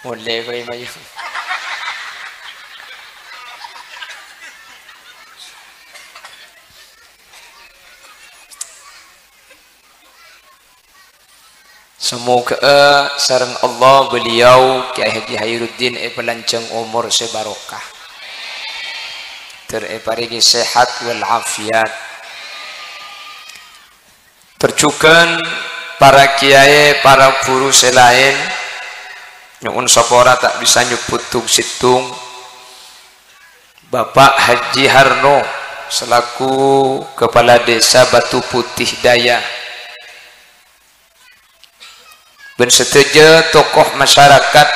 Molè koè, mayu. Samoghâ'â sareng Allah beliau, Kyai Haji Khairuddin, èpalanjhâng omor sè barokah. Ter èparèngè sehat wal afiat. Ter jhughân para kiai, para ghuru sè laèn, nyo'on sapora ta' bisa nyebbhut tong-sèttong. Bapak Haji Harno selaku Kepala Desa Batu Putih Daya, bân sadhâjâ tokoh masyarakat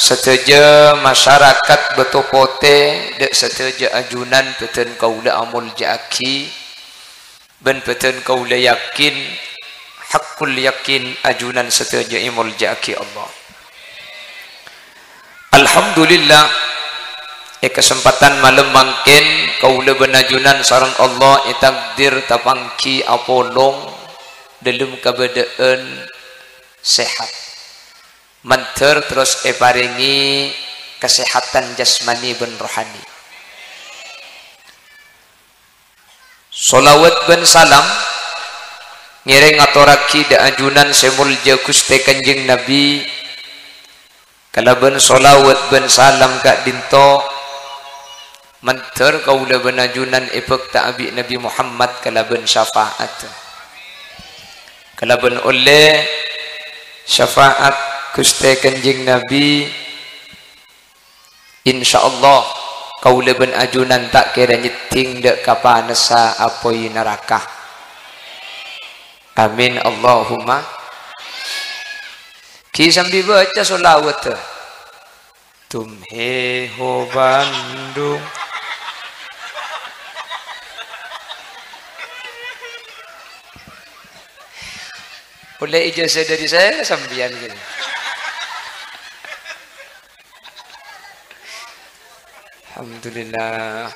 Sadhâjâ masyarakat Bâto Potè, dâ' sadhâjâ ajunan bâdhân kaulâ amolja'aghi, bân bâdhân kaulâ yakin, haqqul yakin ajunan sadhâjâ èmolja'aghi Allah. Alhamdulillah, è kasempatan malem mangkèn kaulâ bân ajunan sareng Allah ètakdir tapangghi apolong dâlem kabâdâ'ân sehat. Mandhâr terros èparèngè kasehatan jasmani bân rohani. Sholawat bân salam ngèrèng ngatorraghi dâ' ajunan sè moljâ Ghustè Kanjeng Nabi, kalabân sholawat bân salam ka'dinto, mandhâr kaulâ bân ajunan èbhâkta abi' Nabi Muhammad kalabân syafaat. Kalabân ollè syafaat Ghustè Kanjeng Nabi, insyaallah kaulâ bân ajunan ta' kèra nyèddhing dâ' ka panassa apoy naraka. Amin, Allahumma. Ghi sambi bâca sholawat. Tum he ho Bandung. Ollè ijazah dâri saya sampèyan gini. Alhamdulillah.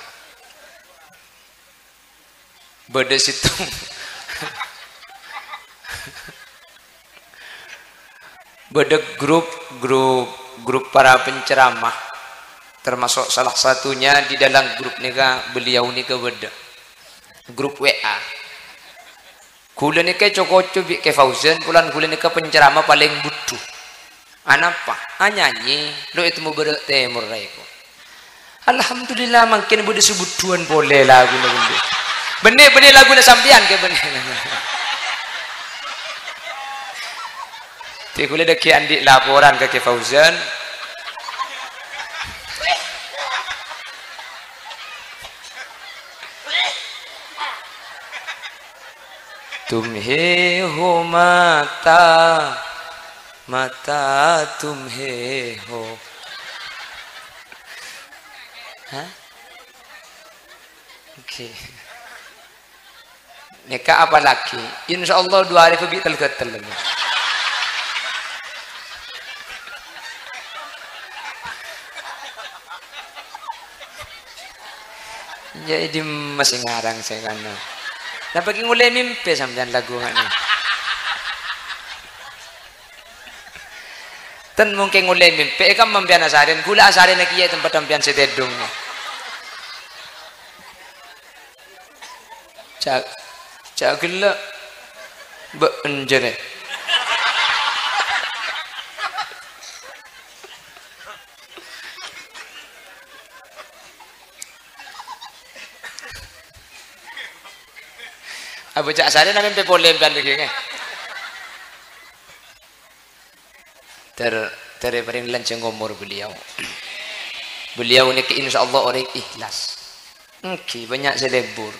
Bâdâ sèttong. Bâdâ grup, grup, grup para penceramah. Termasuk salah satunya di dalam grup nèka, beliau nèka bâdâ. Grup W A. Ghulâ nèka co-koco bi' Kè Fauzan, polana ghulâ nèka penceramah palèng budhu. Anapa? Anyanyi, lo' ètemmo bârâ' tèmor raèko. Alhamdulillah, mangkèn bâdâ sè budhuwân polè laguna ghulâ. Bânnè, bânnè laguna sampèyan, Kè, bânnè. Tè ghulâ dâgghi' andi' laporan ka Kè Fauzan. Tum he ho mata, mata tum he ho. Hah? Oke. Nèka apalagi? Insyaallah dua arè bi' tel-ghâtel. Jâ' è dimma sè ngarang sè kano. Napa ghi' ngolè mimpè sampèyan lagu nga'na? Ten mungkin ngolè mimpè, è kamma sampèyan asarèn, ghulâ asarèna kèya è tempat sampèyan sè tèdung. Ca-, ca' ghellâ'. Bâ'en jârèya. Abâ' ca' sarèna mimpè polè sampèyan dhâggi', ngghi. Ter-, terè parèng lanjhâng omor beliau. Beliau nèka insyaallah orèng ikhlas. Èngghi, bânnya' sè lebur.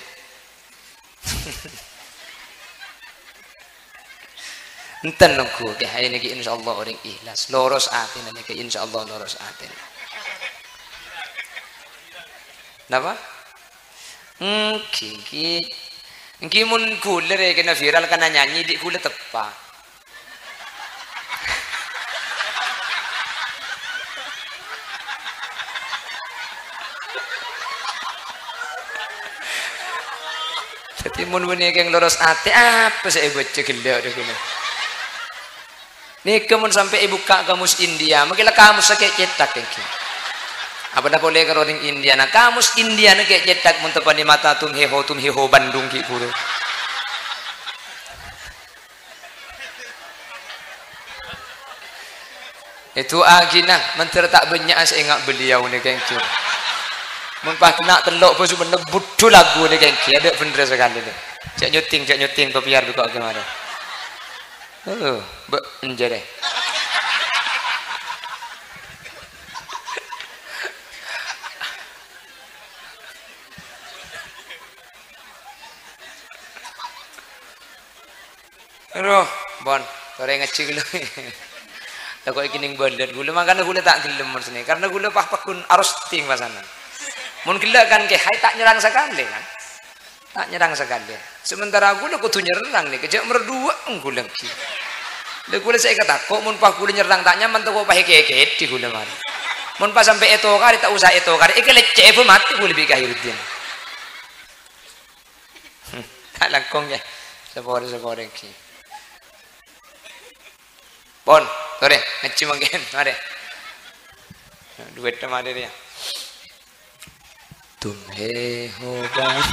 Enten ongghu, Kè Haji nèka insyaallah orèng ikhlas. Loros atèna nèka insyaallah loros atèna. Napa? Èngghi, èngghi. Èngghi mon ghulâ rè kèna viral kana nyanyi, dhi' ghulâ teppa'. Dhâddhi, mon bânnè kèng loros atè, apa sè èbâca ghellâ' dhâgghina? Nèka mon sampè' èbukka' kamus India, mangkèn la kamus sakè' cètak, èngghi. Apa dâ' polè karo orèng Indiana, kamus Indiana kè' cètak, mon teppa'na mata tum he ho, tum he ho Bandung ghi' bhuru. Èdu'aaghina, mandhâr ta' bânnya'a sè enga' beliau nèka èngghi. Mon pas kèna tello' bâsu mennep budhu lagu nèka èngghi, adâ' bhendherra sakalè nè. Jhâ' nyuting, jhâ' nyuting, papèyar bi' ko' ghi' marè. Oh, bâ' enjârè. Aduh, pon, torè ngajhi ghâllu. Tako' èkennèng bâlât ghulâ, mangkana ghulâ ta' ghellem mon senneng. Karna ghulâ pas pagghun arosting pasana. Mon ghellâ' kan kèhaè ta' nyerrang sakalè, kan? Ta' nyerrang sakalè. Sementara ghulâ kodhu nyerrang nèka, jhâ' merduwâ'ân ghulâ ghi. Lha ghulâ sè èkatako', mon pas ghulâ nyerrang ta' nyaman, tako' pas èkèkèdhi ghulâ marè. Mon pas sampè' ètokarè, ta' osa ètokarè, èkèlèccè'è bhâi matè ghulâ bi' Khairuddin. Ta' langkong, yâ. Saporè-saporè ghi. Pon, torè, ngajhi mangkèn, marè. Duwâ' marè rèya. Tum he ho bang.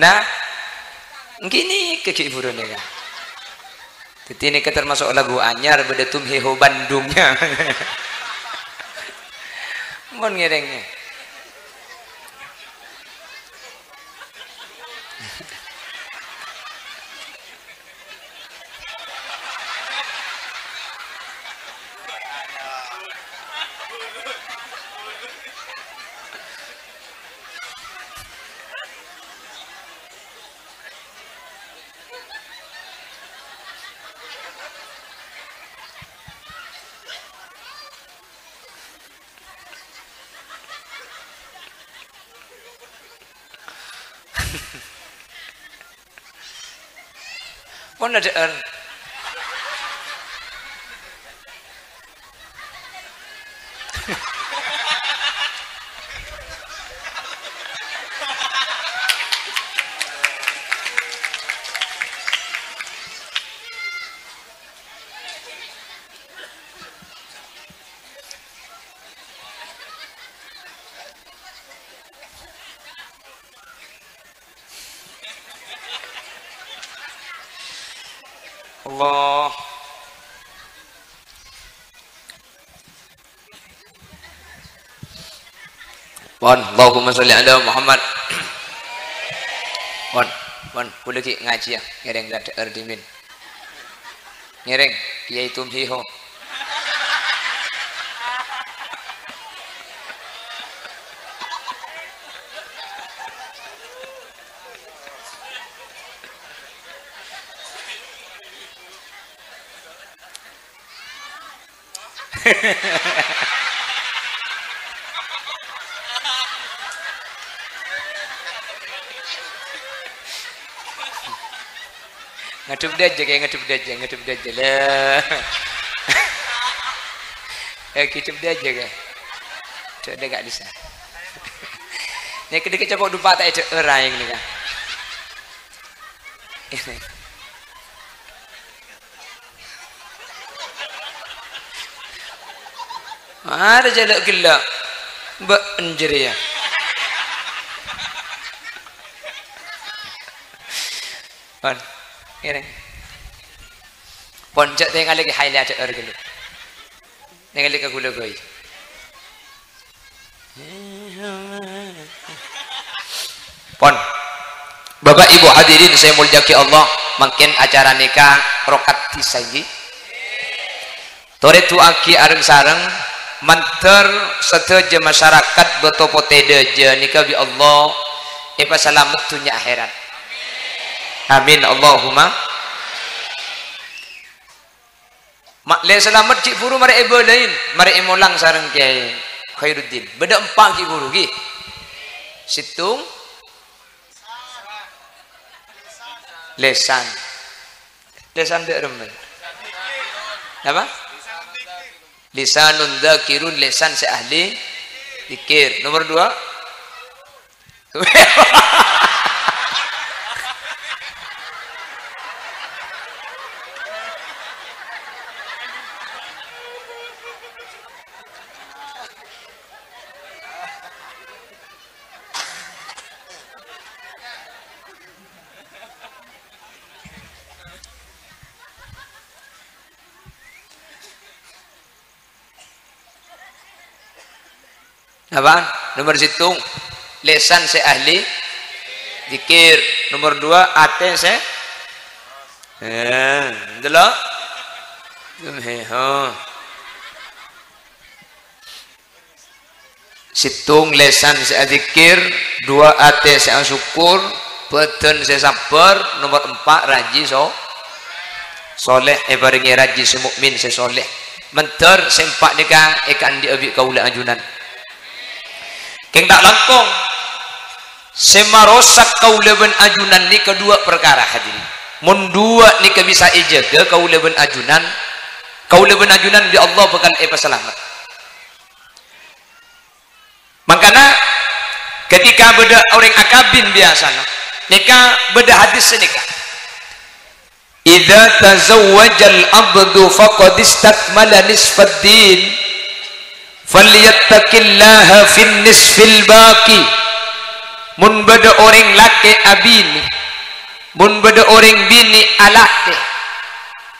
Nah, ghi nèka ghi' bhuru nèka. Dhâddhi nèka termasuk lagu anyar, bâdâ Tum He Ho Bandungnya. Mon ngèrèng. Pon adhâ'âr. Allah. Pon, Allahumma sholli ala Muhammad. Pon, pon, ghulâ ghi' ngajhiyâ, ngèrèng adhâ'âr dhimèn. Ngèrèng, Kèyaè Tum Hi Ho. Ngadhep dhâjâ, Kè, ngadhep dhâjâ, ngadhep dhâjâ, la. Eh, ngadhep dhâjâ, Kè. Coba deka' bisa. Nèka dhika' capa' dupa ta' èdhâ'âr aèng nèka. Arè jhâlâ' ghellâ'. Bâ'en jârèya. Pon. Ngèrèng. Pon, jhâ' tèngalè Kè Hailè adhâ'âr ghâllu. Nèngalè ka ghulâ bhâi. Pon. Bapak Ibu hadirin sè èmoljâ'aghi Allah, mangkèn acara nèka rokat dhisa, ènggi. Torè du'aaghi areng-sareng, mandhâr sadhâjâ masyarakat Bâto Potè dhâjâ nèka bi' Allah èpasalamet dhunnya akhèrat. Amin, Allahumma. Ma'lè salamet ghi' bhuru marè èbâlâi, marè èmolang sareng Kèyaè Khairuddin. Bâdâ empa' ghi' bhuru, ghi. Sèttong. Lèsan. Lèsan dâ' remma. Napa? Lisanun dzakirun, lèsan sè ahli dzikir. Nomor dua. Napa? Nomer sèttong, lèsan sè ahli dzikir. Nomer dua, atè sè, eh, delok. He, ho. Sèttong, lèsan sè adzikir, dua, atè sè asokkor, bâdân sè sabbhâr, nomer empa', rajhi so-, soleh, èparèngè rajhi sè mukmin sè soleh. Mandhâr sè empa' nèka èkaanḍi' abiy kaulâ ajunan. Kèng ta' langkong, sè marosak kaulâ bân ajunan nèka dua parkara, hadirin. Mon dua nèka bisa èjâgâ kaulâ bân ajunan, kaulâ bân ajunan bi' Allah bhâkal èpasalamet. Mangkana, ketika bâḍâ orèng akabin biyasana, nèka bâḍâ hadis sanèka, "Idza tazawwajal abdu faqad istakmala nisfad din, falyattaqillaha fin nisfil baqi." Mon bâḍâ orèng lakè' abinè, mon bâḍâ orèng binè alakè,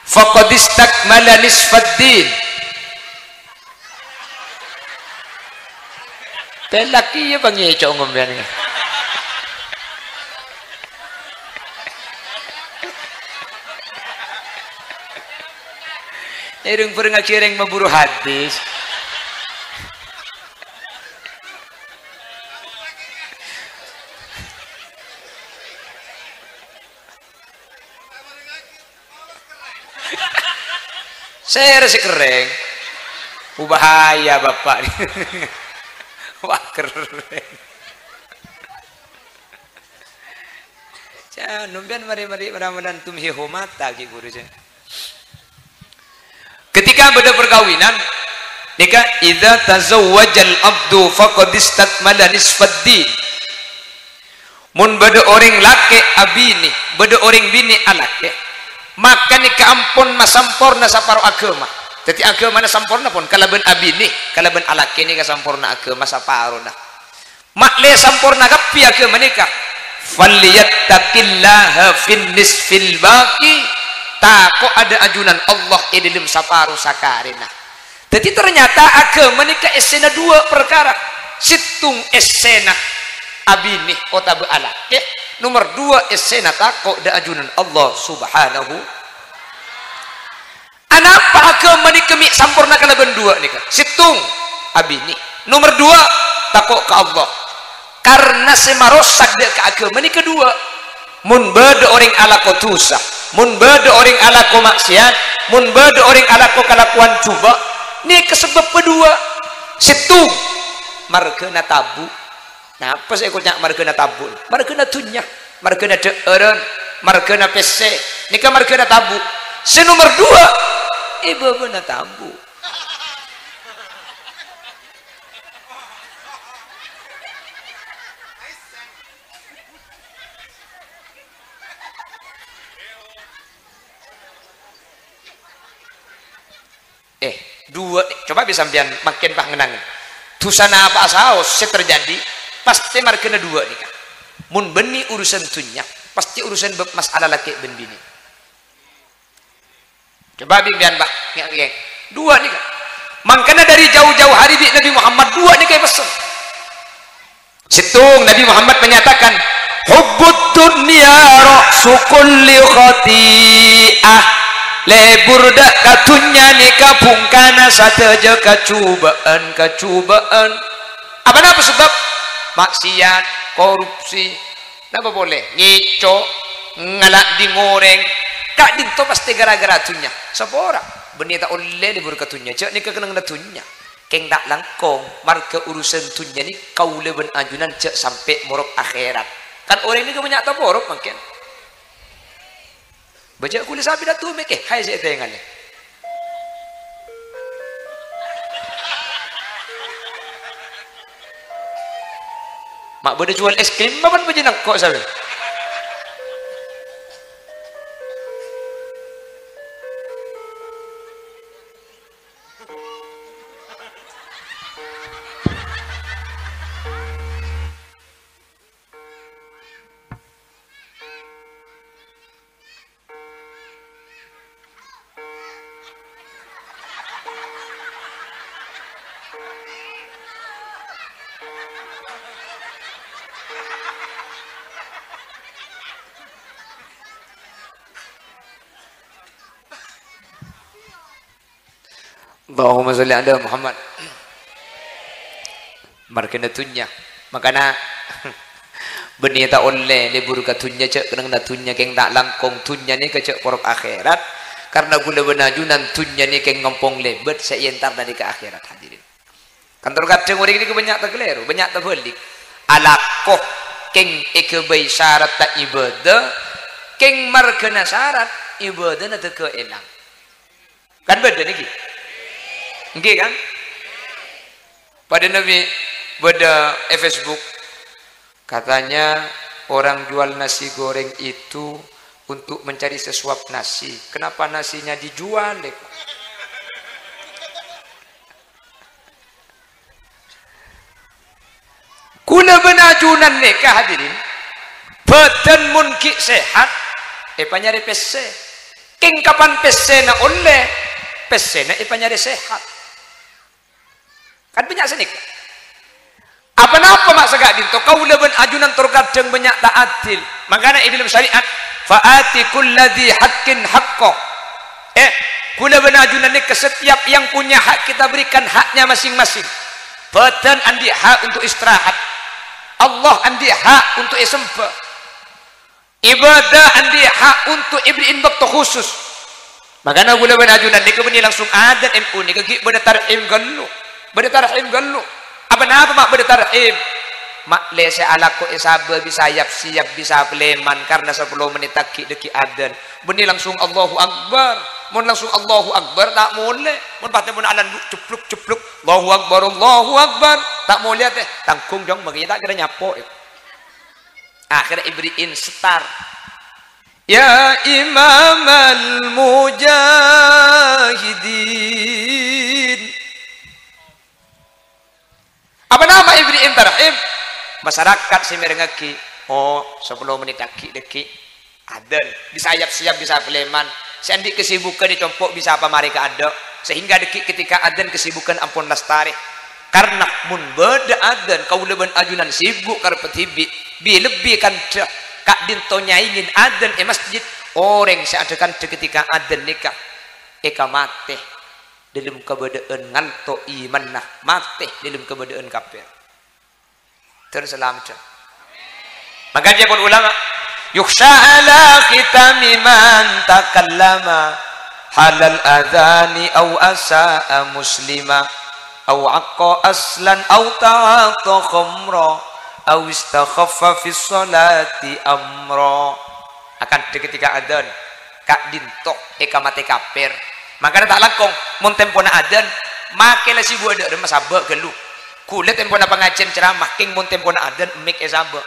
faqad istakmala nisfad din. Tellak iyâ pangèco' ngompèyan. Èrèng-bhârèng ngajhi orèng maburu hadis. Sèra sè kerrèng. Oh, bahaya, Bapak. Wah, kerrèng. Jhâ', nomer mari-mari ramalan tumhi homata ghi' ghuru, jhâ'. Ketika bâḍâ perkawinan, nèka, "Idza tazawwajal abdu faqad istakmala nisfad din." Mon bâḍâ orèng lakè' abinè, bâḍâ orèng binè alakè, maka nèka ampon masamporna saparo aghâma. Dhâddhi aghâmana samporna pon kalabân abinè, kalabân alakè nèka samporna aghâma saparona. Ma'lè samporna kabbhi aghâma nèka. "Falyattaqillaha fin nisfil baqi." Tako' ḍâ' ajunan Allah è ḍâlem saparo sakarèna. Dhâddhi, ternyata aghâma nèka èssèna dua parkara. Sèttong èssèna abinè otabâ alakè, nomer dua èssèna tako' ḍâ' ajunan Allah Subhanahu. Anapa aghâma nèka mè' samporna kalabân dua nèka? Sèttong, abinè. Nomer dua, tako' ka Allah. Karna sè marosak ḍâ' ka aghâma nèka dua. Mon bâḍâ orèng alako dhusa, mon bâḍâ orèng alako ma'siyat, mon bâḍâ orèng alako kalakowan jhubâ', nèka sabâbbhâ dua. Sèttong, marghâna tabu'. Napa sè èkoca' marghâna tabu'? Marghâna dhunnya, marghâna ḍhâ'ârân, marghâna pèssè, nèka marghâna tabu'. Sè nomer dua, è bâbâna tabu'. Eh, dua, coba bi' sampèyan makkèn pangennengngè. Dhusa napa'a saos sè terjadi, pastè marghâna dua nèka. Mon bânnè urusan dhunnya, pastè urusan bab masalah lakè' bân binè. Coba bi' sampèyan, Pak, ngè-, ngè-, dua nèka. Mangkana ḍâri jâu-jâu hari bi' Nabi Muhammad dua nèka èpessen. Sèttong, Nabi Muhammad menyatakan, "Hubbud dunya ra'su kulli khati'ah." Lebur ḍâ' ka dhunnya nèka bhungkana sadhâjâ kacobâ'ân-kacobâ'ân. Apa napa sabâb? Maksiat, korupsi, napa polè? Ngèco', ngala' ḍing orèng. Ka'ḍinto pastè ghârâ-ghârâ dhunnya. Sapa ora? Bânnè ta' ollè lebur ka dhunnya. Jhâ' nèka kennengnganna dhunnya. Kèng ta' langkong, marghâ urusan dhunnya nèka kaulâ bân ajunan jhâ' sampè' morok akhèrat. Kan orèng nèka bânnya' taporok mangkèn. Bâjâ' kulâ sapè ḍâ' tumèkè, haè sè ètèngalè. Ma' bâḍâ juwâl es krim apa bâjâ' nangko' sapè? Allahumma sholli ala Muhammad. Marghâna dhunnya. Mangkana bânnè ta' ollè lebur ka dhunnya, jhâ' kennengnganna dhunnya kèng ta' langkong. Dhunnya nèka jhâ' porop akhèrat. Karna ghulâ bân ajunan dhunnya nèka kèng ngompong lèbât sè èentar dâri ka akhèrat, hadirin. Kan tor kadhâng orèng nèka bânnya' takalèro, bânnya' tabhâlik. Alako kèng èghâbây saratta ibâdâ, kèng marghâna sarat ibâdâna dâgghâ èlang. Kan bâdâ nèka? Èngghi kan? Padâna bi' bâdâ è Facebook. Katanya orang jual nasi goreng itu untuk mencari sesuap nasi. Kenapa nasinya dijual, ya? Ghulâ bân ajunan nèka, hadirin, bhâdhân mon ghi' sehat, èpanyarè pèssè. Kèng kapan pèssèna ollè, pèssèna èpanyarè sehat. Kan bânnya' sanèka. Apa-napa ma' saka'dinto, kaulâ bân ajunan tor kadhâng bânnya' ta' adil. Mangkana è dâlem syariat, "Fa ati kulladzi haqqin haqqo." Eh, ghulâ bân ajunan nèka setiap yang punya hak kita berikan haknya masing-masing. Bhâdhân andi' hak untuk istirahat. Allah andi' hak untuk èsemba. Ibâdâ andi' hak untuk èberri'in bâkto khusus. Mangkana ghulâ bân ajunan nèka bânnè langsung adzan M U nèka ghi' bâdâ tarhim ghâllu. Bâdâ tarhim ghâllu. Apa-napa ma' bâdâ tarhim? Ma'lè sè alako è sabâ bisa yap-siyap bisa palèman karna sapolo mennit aghi' dâggi' adzan. Bânnè langsung Allahu Akbar. Mon langsung Allahu Akbar ta' molè. Mon pas tempona alandu' cepluk-cepluk. Allahu Akbar, Allahu Akbar. Ta' molè atè. Tanggung dong, mangkèya ta' kèra nyapo. Akhèr èberri'in setar. Ya Imamal Mujahidin. Apa-napa èberri'in tarhim? Masyarakat sè mèrengngaghi, oh, sapolo mennit aghi' dâggi' adzan. Bisa yap-siyap, bisa palèman. Sè andi' kesibukan è compo' bisa pamarè kaadâ'. Sehingga dâggi' ketika adzan kesibukan ampon lastarè. Karna mon bâdâ adzan, kaulâ bân ajunan sibuk karep dhibi', bi-, lebbi kandhâ ka'dinto nyaèngè adzan è masjid, orèng sè adâ-kandhâ ketika adzan nèka èkamatè dâlem kabâdâ'ân nganto' imanna, matè dâlem kabâdâ'ân kafir. Terros salameddhâ. Mangkana ca'èpon ulama, "Yukhsha ala khitami man takallama halal adzani aw asa'a muslima aw aqqa aslan aw ta'ata khamra aw istakhaffa fis sholati amra." Akandhâ ketika adzan, ka'dinto èkamatè kafir. Mangkana ta' langkong, mon tempona adzan, makè la sibuk adâ' remma sabâ' ghâllu. Ghulâ tempona pangajiân ceramah, kèng mon tempona adzan, mik èsabâ'.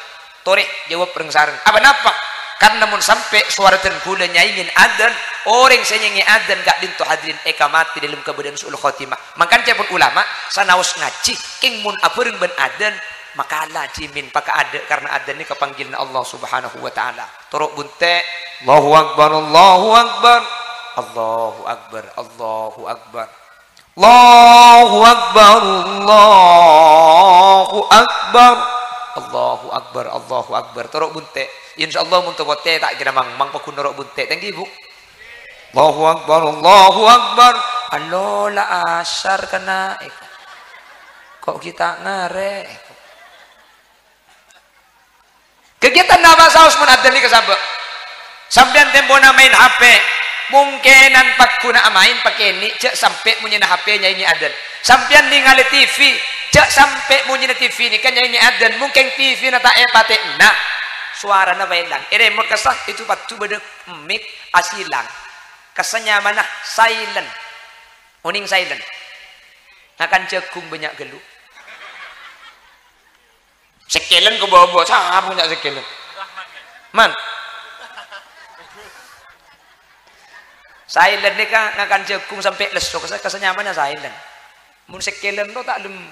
Torè, jâwâb reng-sareng. Apa-napa? Karna mon sampè' sowara dân ghulâ nyaèngè adzan, orèng sè nyèngè adzan ka'dinto hadirin èkamatè dâlem kabâdâ'ân su'ul khotimah. Mangkana ca'èpon ulama, sanaos ngajhi, kèng mon abhâreng bân adzan, makala dhimèn pakaadâ' karna adzan nèka panggilanna Allah Subhanahu wa Ta'ala. Toro' bunte'. Allahu Akbar, Allahu Akbar. Allahu Akbar, Allahu Akbar. Allahu Akbar, Allahu Akbar. Allahu Akbar, Allahu Akbar. Toro' bunte'. Insyaallah mon topote ta' kèra mang-mang paggun noro' bunte'. Thank you, Bu. Allahu Akbar, Allahu Akbar. Allo la asar kena. Kok kita ngare? Kegiatan napa saos mon adzan nèka sabâ'? Sampèyan tempona maèn H P, mungkènan pagguna'a maèn pakènè', jhâ' sampè' monyèna H P nyaèngè adzan. Sampèyan nèngalè T V, jhâ' sampè' monyèna T V nèka nyaèngè adzan, mungkèn T V-na ta' èpatè'na. Sowarana paèlang. È remot kassa' èdhu paddhu bâdâ mic asilang. Kassa' nyamana silent. Onèng silent. Ngakan jhâghung bânnya' ghâllu. Sèkkèlèn ka bâbâ, sapa bânnya' sèkkèlèn? Man. Silent nèka ngakan jhâghung sampè' lesso, kassa-, kassa nyamana silent. Mon sèkkèlèn to ta' lem-,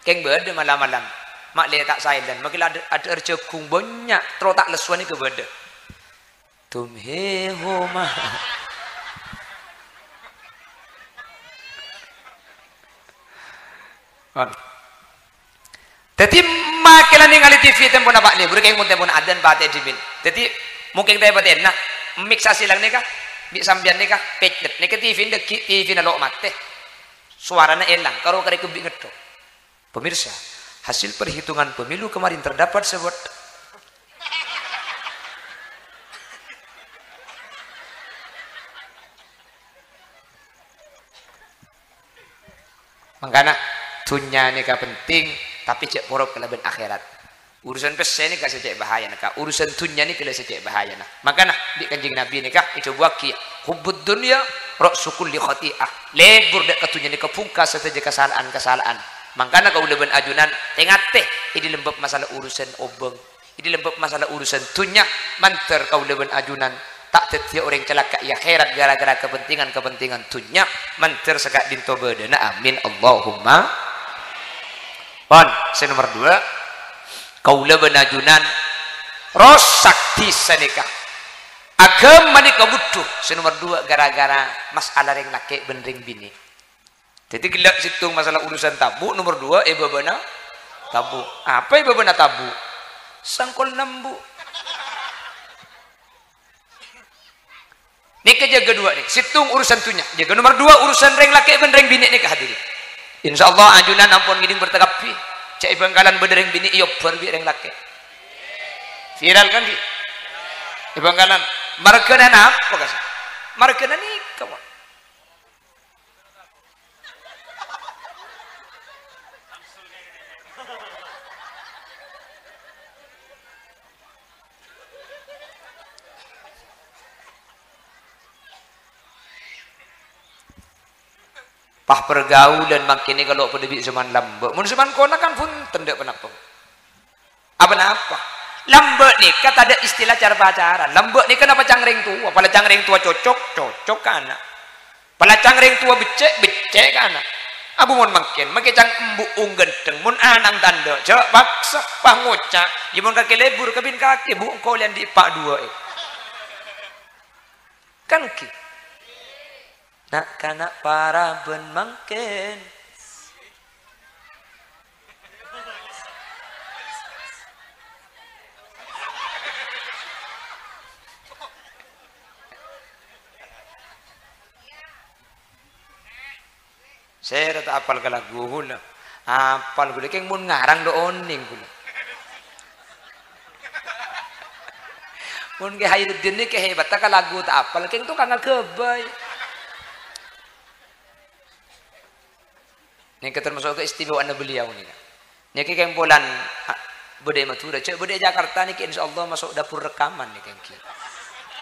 kèng bâdâ malam-malam. Ma'lè ta' silent, makè la adâ', adâ' jhâghung bânnya', terro ta' lesso nèka bâdâ. Tum he ho ma. Kan. Dhâddhi, makè la nèngalè T V tempona pa' lebur, kèng mon tempona adzan patè dhimèn. Dhâddhi, mungkèn ta' èpatè'na, mic asilang nèka, Bi' sampèyan nèka pècèt, nèka T V-na dâggi', T V-na lo' matè. Sowarana èlang, karo karè kembi' ngeddhok. Pemirsa, hasil perhitungan pemilu kemarin terdapat sebut. Mangkana, dhunnya nèka penting, tapè jhâ' porop kalabân akhèrat. Urusan pèssè nèka sè cè' bahayana, Ka'. Urusan dhunnya nèka la sè cè' bahayana. Mangkana, bi' Kanjeng Nabi nèka èdhâbuwâghi, "Hubbud dunya ra'su kulli khati'ah." Lebur dâ' ka dhunnya nèka bhungkas sadhâjâ kasala'an-kasala'an. Mangkana kaulâ bân ajunan, tè-ngatè è dâlem bab masalah urusan obâng. È dâlem bab masalah urusan dhunnya, mandhâr kaulâ bân ajunan ta' dhâddhiyâ orèng calaka' è akhèrat ghârâ-ghârâ kapentingan-kapentingan dhunnya, mandhâr saka'dinto bâdâna. Amin, Allahumma. Pon, sè nomer duwâ', kaulâ bân ajunan rosak dhisa nèka. Aghâma nèka budhu, sè nomer duwâ' ghârâ-ghârâ masalah rèng lakè' bân rèng binè'. Dhâddhi ghellâ' sèttong masalah urusan tabu', nomer duwâ' è bâbâna tabu'. Apa è bâbâna tabu'? Sangkol nambu'. Nèka jâgâ duwâ' nèka. Sèttong urusan dhunnya. Jâgâ nomer duwâ' urusan rèng lakè' bân rèng binè' nèka, hadirin. Insyaallah ajunan ampon ngèdhing berta kabbhi. Jhâ' è Bangkalan bâdâ rèng binè' èobbhâr bi' rèng lakè'. Viral kan, ghi? È Bangkalan. Marghâna napa, kassa'? Marghâna nèka, Pak. Pas pergaulan mangkèn nèka lo' padâ bi' sè man lambâ'. Mon sè man kona kan bhunten dâ' ponapa. Apa-napa? Lambâ' nèka tadâ' istilah car-pacaran. Lambâ' nèka napa ca'na rèng towa. Pala ca'na rèng towa cocok, cocok ka ana'. Pala ca'na rèng towa beccè', beccè' ka ana'. Abu mon mangkèn, makè ca'na embu' ong ghântheng, mon ana' tandhâ, jhâ' paksa, pas ngoca', iyâ mon kakè lebur, kabin kakè, Bu, engko' ollè andi' eppa' duwâ', è. Kan ghi? Na'-kana' parabân mangkèn. Sèra ta' apal ka lagu kaulâ. Apal kaulâ, kèng mon ngarang dâ' onèng kaulâ. Mon Kè Khairuddin nèka hebat, ta' ka lagu ta' apal, kèng tokangnga ghâbây. Nèka termasuk keistimewaanna beliau nèka. Nèka kèng polana, a, bâdâ è Madhurâ, jhâ' bâdâ è Jakarta nèka insyaallah maso' dapur rekaman nèka èngghi.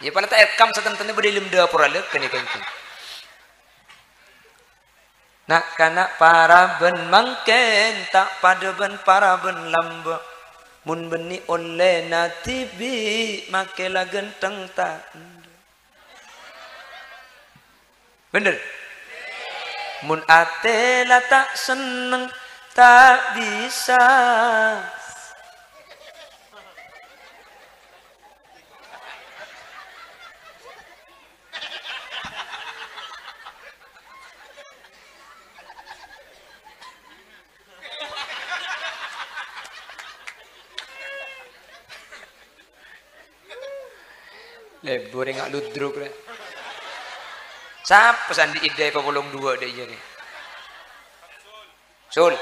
Yâ, pala ta' èrekam satentengnga bâdâ è dâlem dapur alèka nèka èngghi. Na'-kana' parabân mangkèn ta' padâ bân parabân lambâ'. Mon bânnè ollèna dhibi' makè la ghântheng ta' endâ'. Bhender? Mon atè la ta' senneng, ta' bisa. Lebur enga' ludruk rè. Sapa sè andi' idda èpapolong duwâ' dâ' iyâ rè? Sul.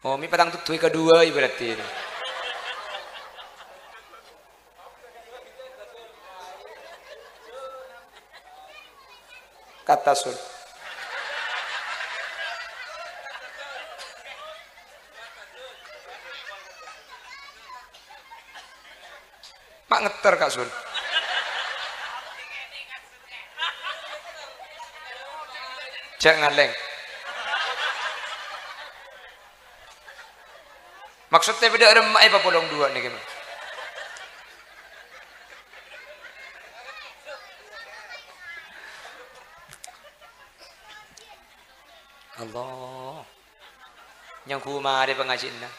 Oh, mè' patang todhu è kaduwâ berarti. Kata Sul. Ma' ngetter, Ka' Sul. Jhâ' ngalèng. Maksudnya bâdâ aremma'a èpapolong duwâ' nèka, Mas. Allah. Nyangghu marè pangajiânna.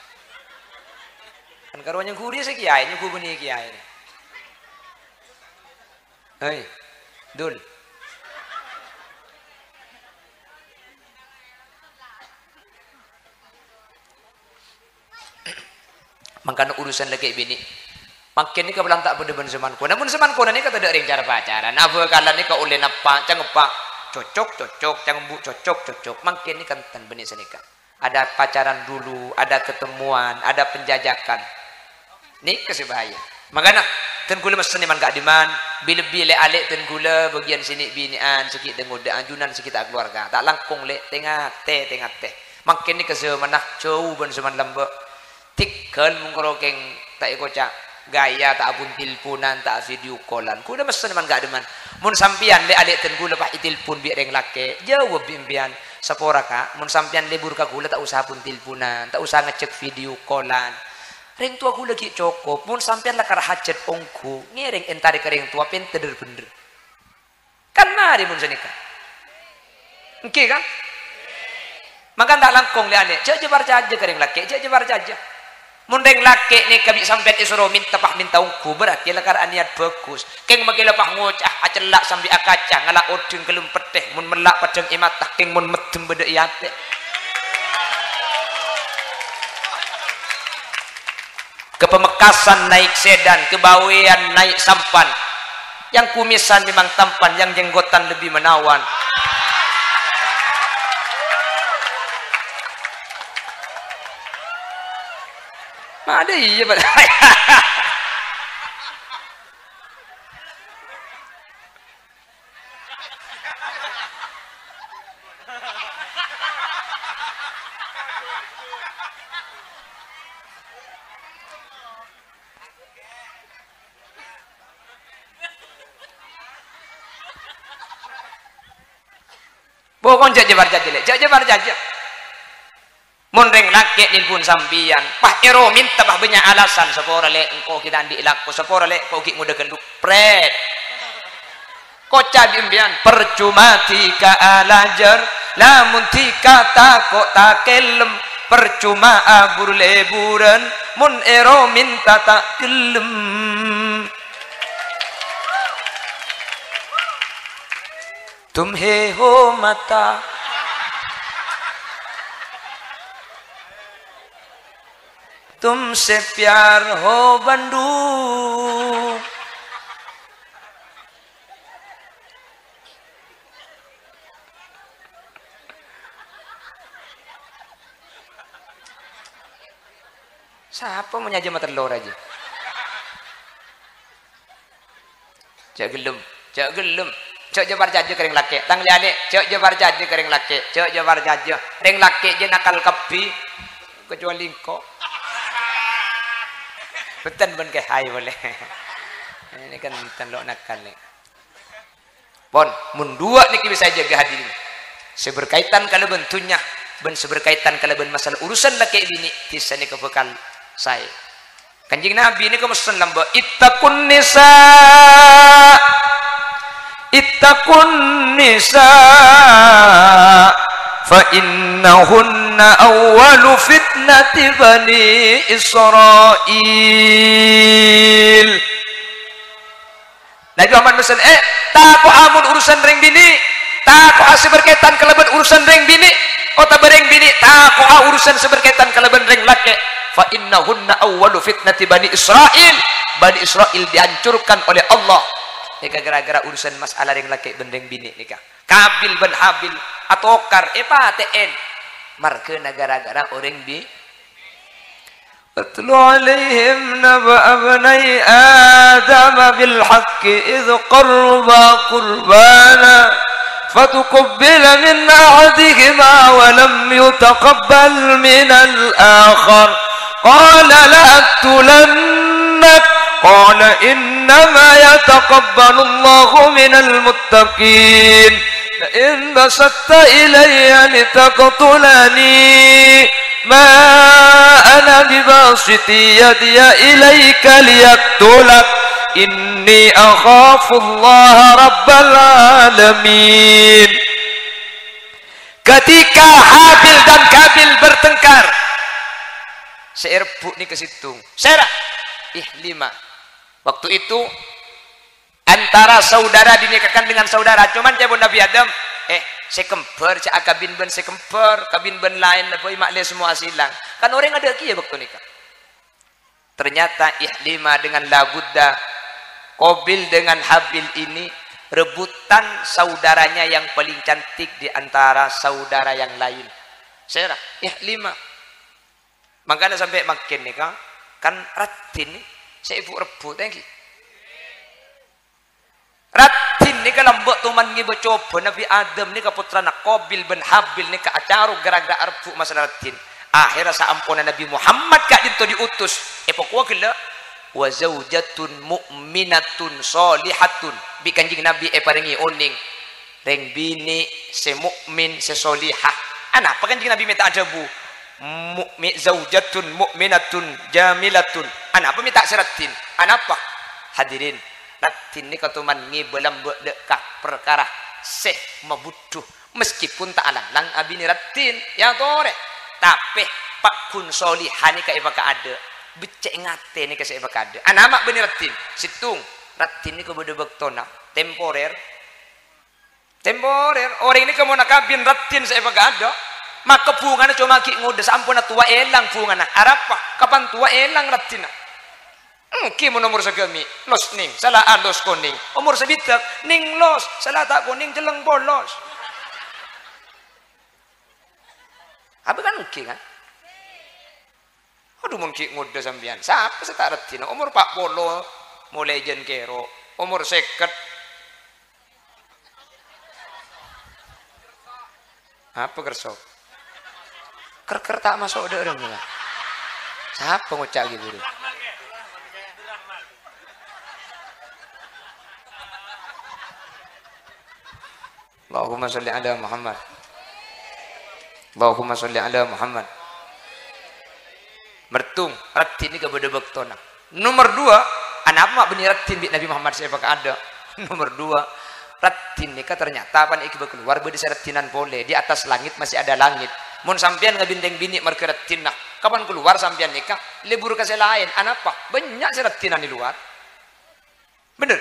Kan karowa nyangghu rèya sè kèyaè, nyangghu bânnè kèyaè. Hei, Dul. Mangkana urusan lakè' binè', Mangkèn nèka polana ta' bâdâ bân sè mangkona. Mon sè mangkona nèka tadâ' rèng cara-pacaran. Abâ' kala nèka ollè nappa', cangeppa', cocok, cocok, cangembhu', cocok, cocok. Mangkèn nèka enten bânnè sanèka. Ada pacaran dulu, ada ketemuan, ada penjajakan. Nèka sè bahaya. Mangkana, dân kaulâ messen è man ka'dimman, bi-, lebbi lè'-alè' dân kaulâ bâgiyân sè nè'-binè'an, sè ghi' dâ-ngodâ, ajunan sè ghi' ta' kalowarga. Ta' langkong lè', tè-ngatè, tè-ngatè. Mangkèn nèka jhâmanna jhâu bân jhâman lambâ'. Tèghâl mongkoro kèng ta' èkoca', gaya ta' apon telponan, ta' video callan. Kaulâ messen è man ka'dimman. Mon sampèyan lè'-alè' dân kaulâ pas ètelpon bi' rèng lakè', jâwâb bi' empèyan, "Sapora, Ka', mon sampèyan lebur ka kaulâ ta' osa apon telponan, ta' osa ngajhâk video callan. Rèng towa kaulâ ghi' cokop, mon sampèyan lakar hajat ongghu, ngèrèng èntarè ka rèng towa pènter bhender." Kan marè mon sanèka. Èngghi, kan? Mangkana ta' langkong lè'-alè', jhâ', jhâ' parcajâ ka rèng lakè', jhâ', jhâ' parcajâ. Mon rèng lakè' nèka bi' sampèyan èsoro mènta, pas mènta ongghu, berarti lakar aniat bhâghus. Kèng makkè la pas ngoca', acella' sambi akaca, ngala' odhing ghellem pettè, mon mella' paddhâng è mata, kèng mon meddhem bâdâ è atè. Ka Pamekasan naik sedan, ka Bawean naik sampan. Yang kumisan memang tampan, yang jenggotan lebih menawan. Ma' ada iya, Pak. Pokon jhâ' jhâ' parcajâ, Lè'. Jhâ' jhâ' parcajâ. Mon rèng lakè' nelpon sampèyan, pas èro mènta pas bânnya' alasan, "Sapora, Lè', engko' ghi' ta' andi' lako, sapora, Lè', engko' ghi' ngodâ ghâllu." Pret. Koca' bi' empèyan, "Parcoma dhika alajâr, lamon dhika tako' takellem, parcoma abur-leburan, mon èro mènta ta' ghellem." Tum he ho mata. Tum se pyar ho bandu. Sapa mon nyajâ matellor ajâ? Jhâ' ghellem, jhâ' ghellem. Jhâ', jhâ' parcajâ ka rèng lakè'. Tang lè-alè, jhâ', jhâ' parcajâ ka rèng lakè'. Jhâ', jhâ' parcajâ. Rèng lakè' jhâ' nakal kabbhi, kecuali engko'. Bhunten, bân kè hai polè. Ini kan bhunten lo' nakal, nè. Pon, mon duwâ' nèkè bisa èjâgâ, hadirin. Sè berkaitan kalabân dhunnya, bân sè berkaitan kalabân masalah urusan lakè' binè', bisa nèka bhâkal saè. Kanjeng Nabi nèka messen lambâ', "Ittaqun nisa, ittaqun nisa, fa innahunna awwalu fitnati bani Israil." Nabi Muhammad messen, "Eh, tako'a mon urusan rèng binè', tako'a sè berkaitan kalabân urusan rèng binè', otabâ rèng binè', tako'a urusan sè berkaitan kalabân rèng lakè'. Fa innahunna awwalu fitnati Bani Israil. Bani Israil dihancurkan oleh Allah." Nèka gara-gara urusan masalah rèng lakè' bân rèng binè' nèka. Kabil bân Habil atokar, èpatè'è. Marghâna gara-gara orèng bi-, واتل عليهم نبأ ابني آدم بالحق إذ قربا قربانا فتقبل من أحدهما ولم يتقبل من الآخر قال لأقتلنك قال إنما يتقبل الله من المتقين لئن بسطت إلي لتقتلني ما أنا بباسط يدي إليك لأقتلك إني أخاف الله رب العالمين. Ketika Habil dan Kabil bertengkar, sè èrebbhu' nèka sèttong. Sèra? Ih, lima. Waktu itu, antara saudara dinikakan dengan saudara. Coma ca'èpon Nabi Adam, "Eh, sè kembar jhâ' akabin bân sè kembar, kabin bân laèn la bhâi ma' lè semmoa sè èlang." Kan orèng adâ' kèya bâkto nèka. Ternyata Iklima dengan Labudda, Qabil dengan Habil ini rebutan saudaranya yang paling cantik di antara saudara yang lain. Sèra, Iklima. Mangkana sampè' mangkèn nèka, kan raddhin sè èbu-rebbut, ènggi. Raddhin nèka lambâ' toman ngèbâ cobâ Nabbhi Adam nèka pottrana Qabil bân Habil nèka acarok ghârâ-ghârâ arebbhu' masalah raddhin. Akhèrra saamponna Nabbhi Muhammad ka'dinto diutus, èpakowa ghellâ', "Wa zaujatun mu'minatun shalihatun." Bi' Kanjeng Nabbhi èparèngè onèng, rèng binè' sè mu'min, sè shalihah. Anapa Kanjeng Nabbhi mè' ta' adhâbu, "Mu'mi-, zaujatun mu'minatun jamilatun"? Anapa mè' ta' sè raddhin? Anapa? Hadirin, raddhin nèka toman ngèbâ lambâ' dâ' ka parkara sè mabudhu, meskipun ta' alanglang abinè raddhin, ya torè. Tapè, pagghun shalihah nèka èpakaadâ', beccè' ngatè nèka sè èpakaadâ'. Anama' binè raddhin? Sèttong, raddhin nèka bâdâ bâktona, temporer. Temporer, orèng nèka mon akabin raddhin sè èpakaadâ', maka bhungana coma ghi' ngodâ, saamponna towa èlang bhungana. Arapa? Kapan towa èlang raddhinna. Ènggi mon omor sagâmè', los nèng, sala alos konèng. Omor sabidhâk, nèng los, sala ta' konèng cellèng polos. Apa kan ènggi kan? Adhu, mon ghi' ngodâ sampèyan, sapa sè ta' raddhinna? Omor pa' polo molaè jân kèro, omor sèket. Apa kerso? Ker-ker ta' maso' dâ' remma. Sapa ngoca' ghi' buru? Allahumma sholli ala Muhammad. Allahumma sholli ala Muhammad. Mertung, raddhin nèka bâdâ bâktona. Nomor dua, anapa ma' bânnè raddhin bi' Nabbhi Muhammad sè èpakaadâ'? Nomor dua, raddhin nèka ternyata panèka bâ' kalowar bâdâ sè raddhinan polè. Di atas langit masih ada langit. Mon sampèyan ngabin rèng binè' marghâ raddhinna, kapan kalowar sampèyan nèka? Lebur ka sè laèn. Anapa? Bânnya' sè raddhinan è lowar. Bhender?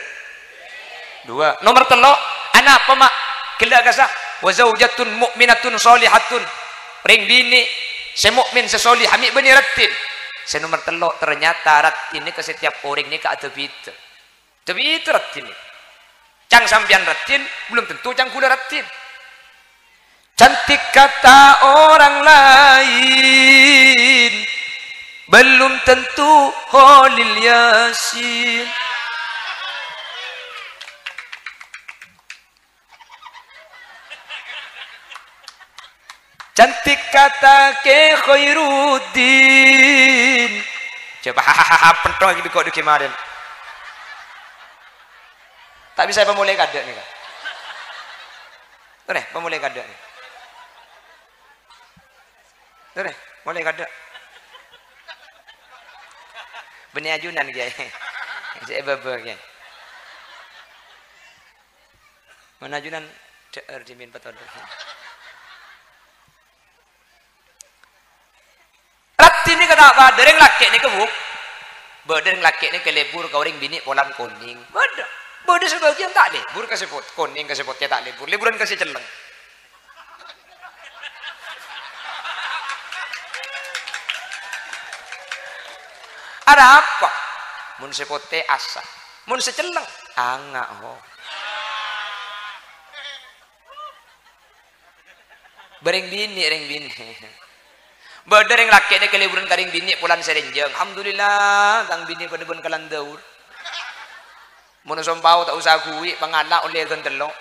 Dua. Nomor tello', anapa ma' ghellâ' kassa'? "Wa zaujatun mu'minatun shalihatun." Rèng binè' sè mu'min, sè shalihah, mè' bânnè raddhin. Sè nomor tello', ternyata raddhin nèka setiap orèng nèka ada-bhidhâ. Ada-bhidhâ raddhin nèka. Cang sampèyan raddhin, belum tentu cang ghulâ raddhin. Cantik kata orang lain, belum tentu Khalil Yasin. Cantik kata Kè Khairuddin. Coba, penthong lagi biko di kemarin. Tak bisa pamolè kadâ' nèka. Torè, pamolè kadâ' nèka. Torè, molè kadâ'. Bânnè ajunan, Kèyaè. Sè è bâbâ, Kèyaè. Mon ajunan, dhâ'âr dhimèn patodhu. Raddhin nèka ta' padâ, rèng lakè' nèka, Bu. Bâdâ rèng lakè' nèka lebur ka orèng binè' polana konèng. Bâdâ. Bâdâ sabâgiyân ta' lebur ka sè pot-, konèng, ka sè potè ta' lebur. Leburan ka sè cellèng. Arapa? Mon sè potè assa. Mon sè cellèng, anga', ho. Bâreng binè', rèng binè'. Bâdâ rèng lakè' nèka leburan ka rèng binè' polana sè rènjhâng. Alhamdulillah, tang binè' padâ bân kalandhâur. Mon sompao ta' osa aghuwi', pangala ollè ghân tello'.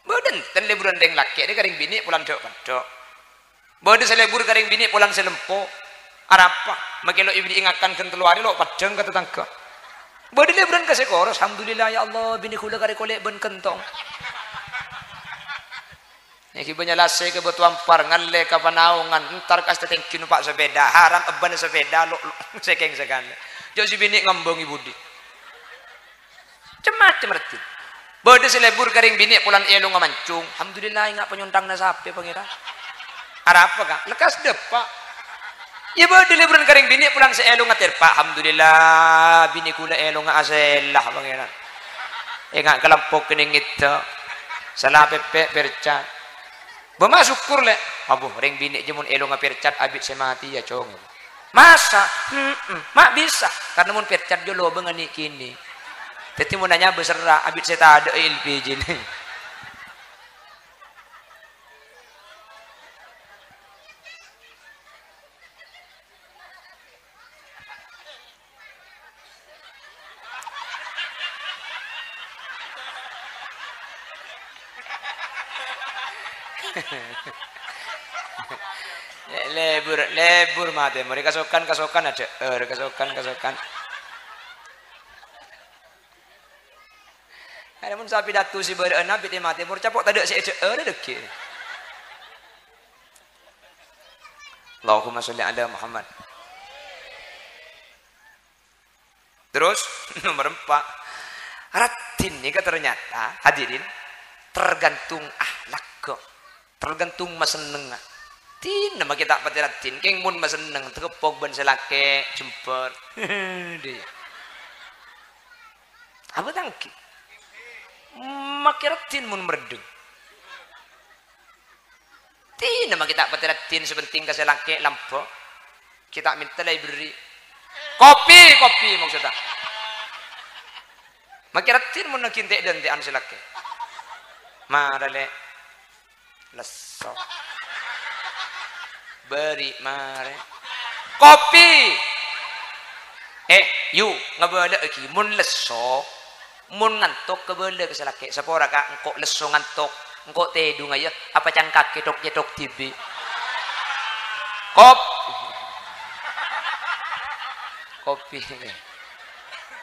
Bâdâ enten leburan rèng lakè' nèka rèng binè' polana dhâ'-paddhâ'. Bâdâ sè lebur ka rèng binè' polana sè lempo. Arapa? Makè lo' binè' ngakan ghân tello arè lo' paddhâng ka tatangghâ. Bâdâ leburan ka sè koros, "Alhamdulillah, ya Allah, binè ghulâ karè kolè' bân kentong." Nèka bânnya' lasè ka Bâto Ampar, ngallè ka Panaongan, entar ka Astetenggi nompa' sepeda, haram ebbhâna sepeda, lo', lo', sèkèng sakalè. Jhâ' sè binè' ngambângi budi. Cem-macem raddhin. Bâdâ sè lebur ka rèng binè' polana èlonga mancung. Alhamdulillah, enga' panyontangna sapè, Pangèran. Arapa, Ka'? Lekkas dâpa'. Iyâ, bâdâ leburan ka rèng binè' polana sè èlonga terpa'. Alhamdulillah, binè ghulâ èlonga asella, Pangèran. Enga' kalempok kennèng ngèdhâ. Sala pèpè' percat. Bâ' ma' sokkor, Lè'. Abbhu, rèng binè' jâ mon èlonga percat abit sè matè, yâ, Cong. Masa? Heeh, ma' bisa. Karena mon percat jâ lobângnga nè' kènè'. Dhâddhi mon anyabâ serra', abit sè tadâ' è L P J nè. Lebur, lebur matè. Mori kasokan, kasokan, adhâ'âr, kasokan, kasokan. Arè mon sapi datu sè bârâ'ân abit è matè, mor capo' tadâ' sè èdhâ'âr dhâggi'. Allahumma sholli ala Muhammad. Terus, nomor empat. Raddhin nèka ternyata, hadirin, tergantung akhlak. Tergantung masennengnga. Dinah makè ta' patè raddhin, kèng mon masenneng, tageppo' bân sè lakè', jembhâr. Dhi. Apa tangki? Makè raddhin mon merdeng. Dinah makè ta' patè raddhin, sè penting ka sè lakè' lambâ'. Kita minta la èberri'. Kopi, kopi maksudnya. Makè raddhin mon naghi' ente'-dânte'an sè lakè'. Mara, Lè'. Lesso. Bâri' marè. Kopi. Eh, yu, ngabâlâ'aghi. Mon lesso, mon ngantok, kabâlâ ka sè lakè'. Sapora, Ka', engko' lesso ngantok. Engko' tèdunga, yâ. Apa cangkakè tok-nyètok dhibi'? Kop-, kopi.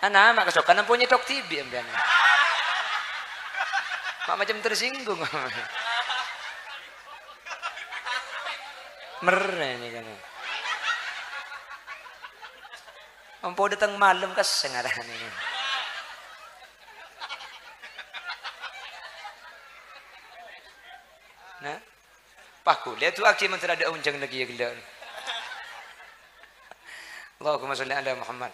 Ana, ma' kasokan ampon nyètok dhibi' sampèyan. Ma' macem tersinggung. Merrè nèka. Ampon dâteng malem kessèng arana. Nah. Pas kulâ du'aaghi mandhâr adâ' onjhângnga kèya ghellâ'. Allahumma sholli ala Muhammad.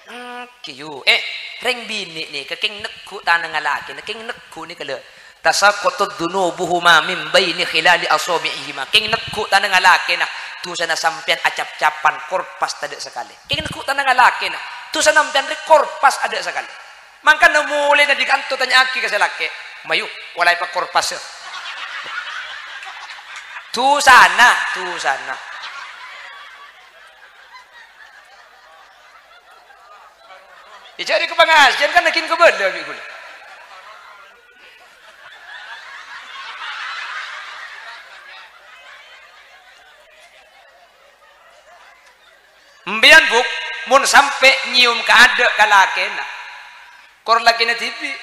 Oke, yu. Eh, rèng binè' nèka kèng neggu' tanangnga lakèna, kèng neggu' nèka lho. Tasaqatat dzunubuhuma min baini khilali asabi'ihima. Kèng neggu' tanangnga lakèna, dusana sampèyan acap-capan, korpas tadâ' sakalè. Kèng neggu' tanangnga lakèna, dusana sampèyan rè korpas adâ' sakalè. Mangkana molaè dâri kanto tanya'aghi ka sè lakè', "Mayu, pola èpakorpas, yâ." Dusana, dusana. Yâ, jârèya ka pangajiân kan laghi kabâlâ bi' ghulâ. Empèyan, Bu', mon sampè' nyèyom ka adâ' ka lakèna, kor lakèna dhibi'.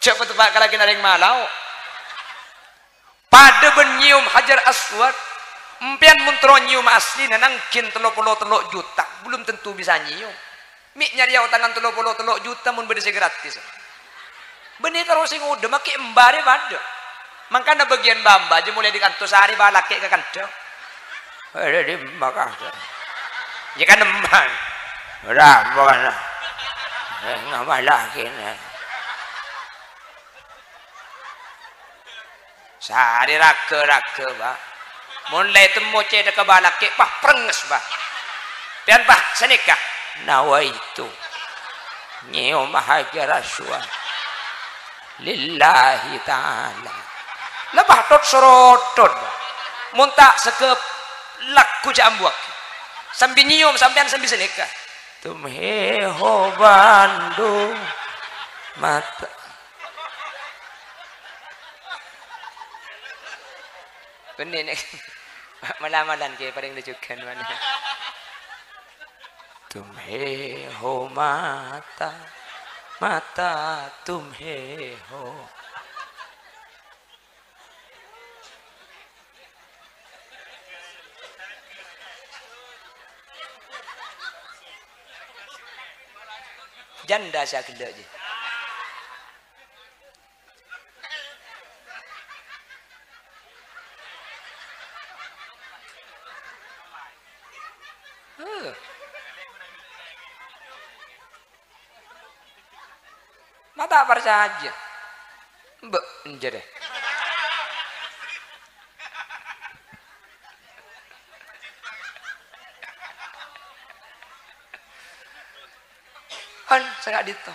Jhâ' pateppa' ka lakèna rèng malao. Padâ bân nyèyom Hajar Aswad. Empèyan mon terro nyèyom aslina, nangghing tello polo tello' juta, belum tentu bisa nyèyom. Mè' nyarèya otangan tello polo tello' juta mon bâdâ sè gratis. Bânnè karo sè ngodâ, makè emba rè padâ. Mangkana bâgiyân bâ-emba jâ molaè dâri kanto sarè bâ lakè' ka kandhâ. Arè dimma kandhâ. Yâ kan emba. Ora apa kana. Eh, ngapa lakèna? Sarè raghâ-raghâ, Bâ. Mon la ètemmo cèthagghâ bâ lakè', pas prengnges, Bâ. Pèyan, Bâ, sanèka. Nawaitu nyèyoma Hajar Aswad lillahi ta'ala. La, Bâ, tot-sorotot, Bâ. Mon ta' sèghâp lagghu jhâ' ambuwâghi. Sambi nyèyom sampèyan sambi sanèka. Tumhe ho Bandung mata. Bânnè nè. Mala-malan kè parèng lejjhughân manè. Tumhe ho mata, mata tumhe ho. Janda sè aghellâ' jiyâ. Huh. Ma' ta' parcajâ. Mbok, enjâ' deh. On, sè ka'dinto.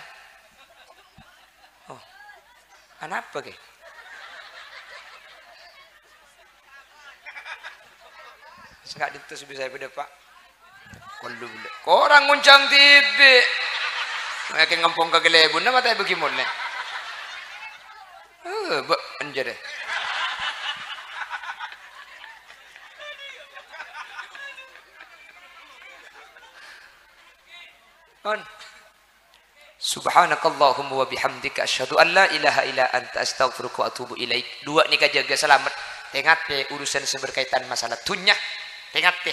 Oh. Anapa, Kè? Sè ka'dinto sè bisa èpadâpa'. Kollu bellâ. Korang ngoncang dhibi'. Mèkè ngampong ka kalèbunna matè bâgi molè. Eh, bâ', enjârè. On. Subhanakallahumma wa bihamdika, asyhadu an la ilaha illa anta, astaghfiruka wa atubu ilaik. Duwâ' nèka jâgâ salamet. Tè-ngatè urusan sè berkaitan masalah dhunnya. Tè-ngatè.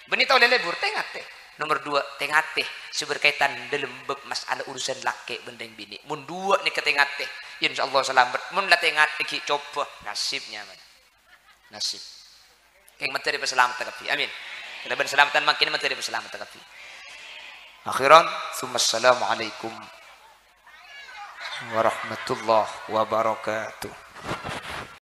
Bânnè tao lè lebur, tè-ngatè. Nomor duwâ', tè-ngatè sè berkaitan dâlem bab masalah urusan lakè' bân rèng binè'. Mon duwâ' nèka tè-ngatè, insyaallah salamet. Mon la tè-ngatè ghi' cobâ, nasib nyamana. Nasib. Kèng mandhâr èpasalamedhâ kabbhi. Amin. Kalabân salameddhân mangkèn mandhâr èpasalamedhâ kabbhi. Akhiran, tsumma assalamualaikum warahmatullahi wabarakatuh.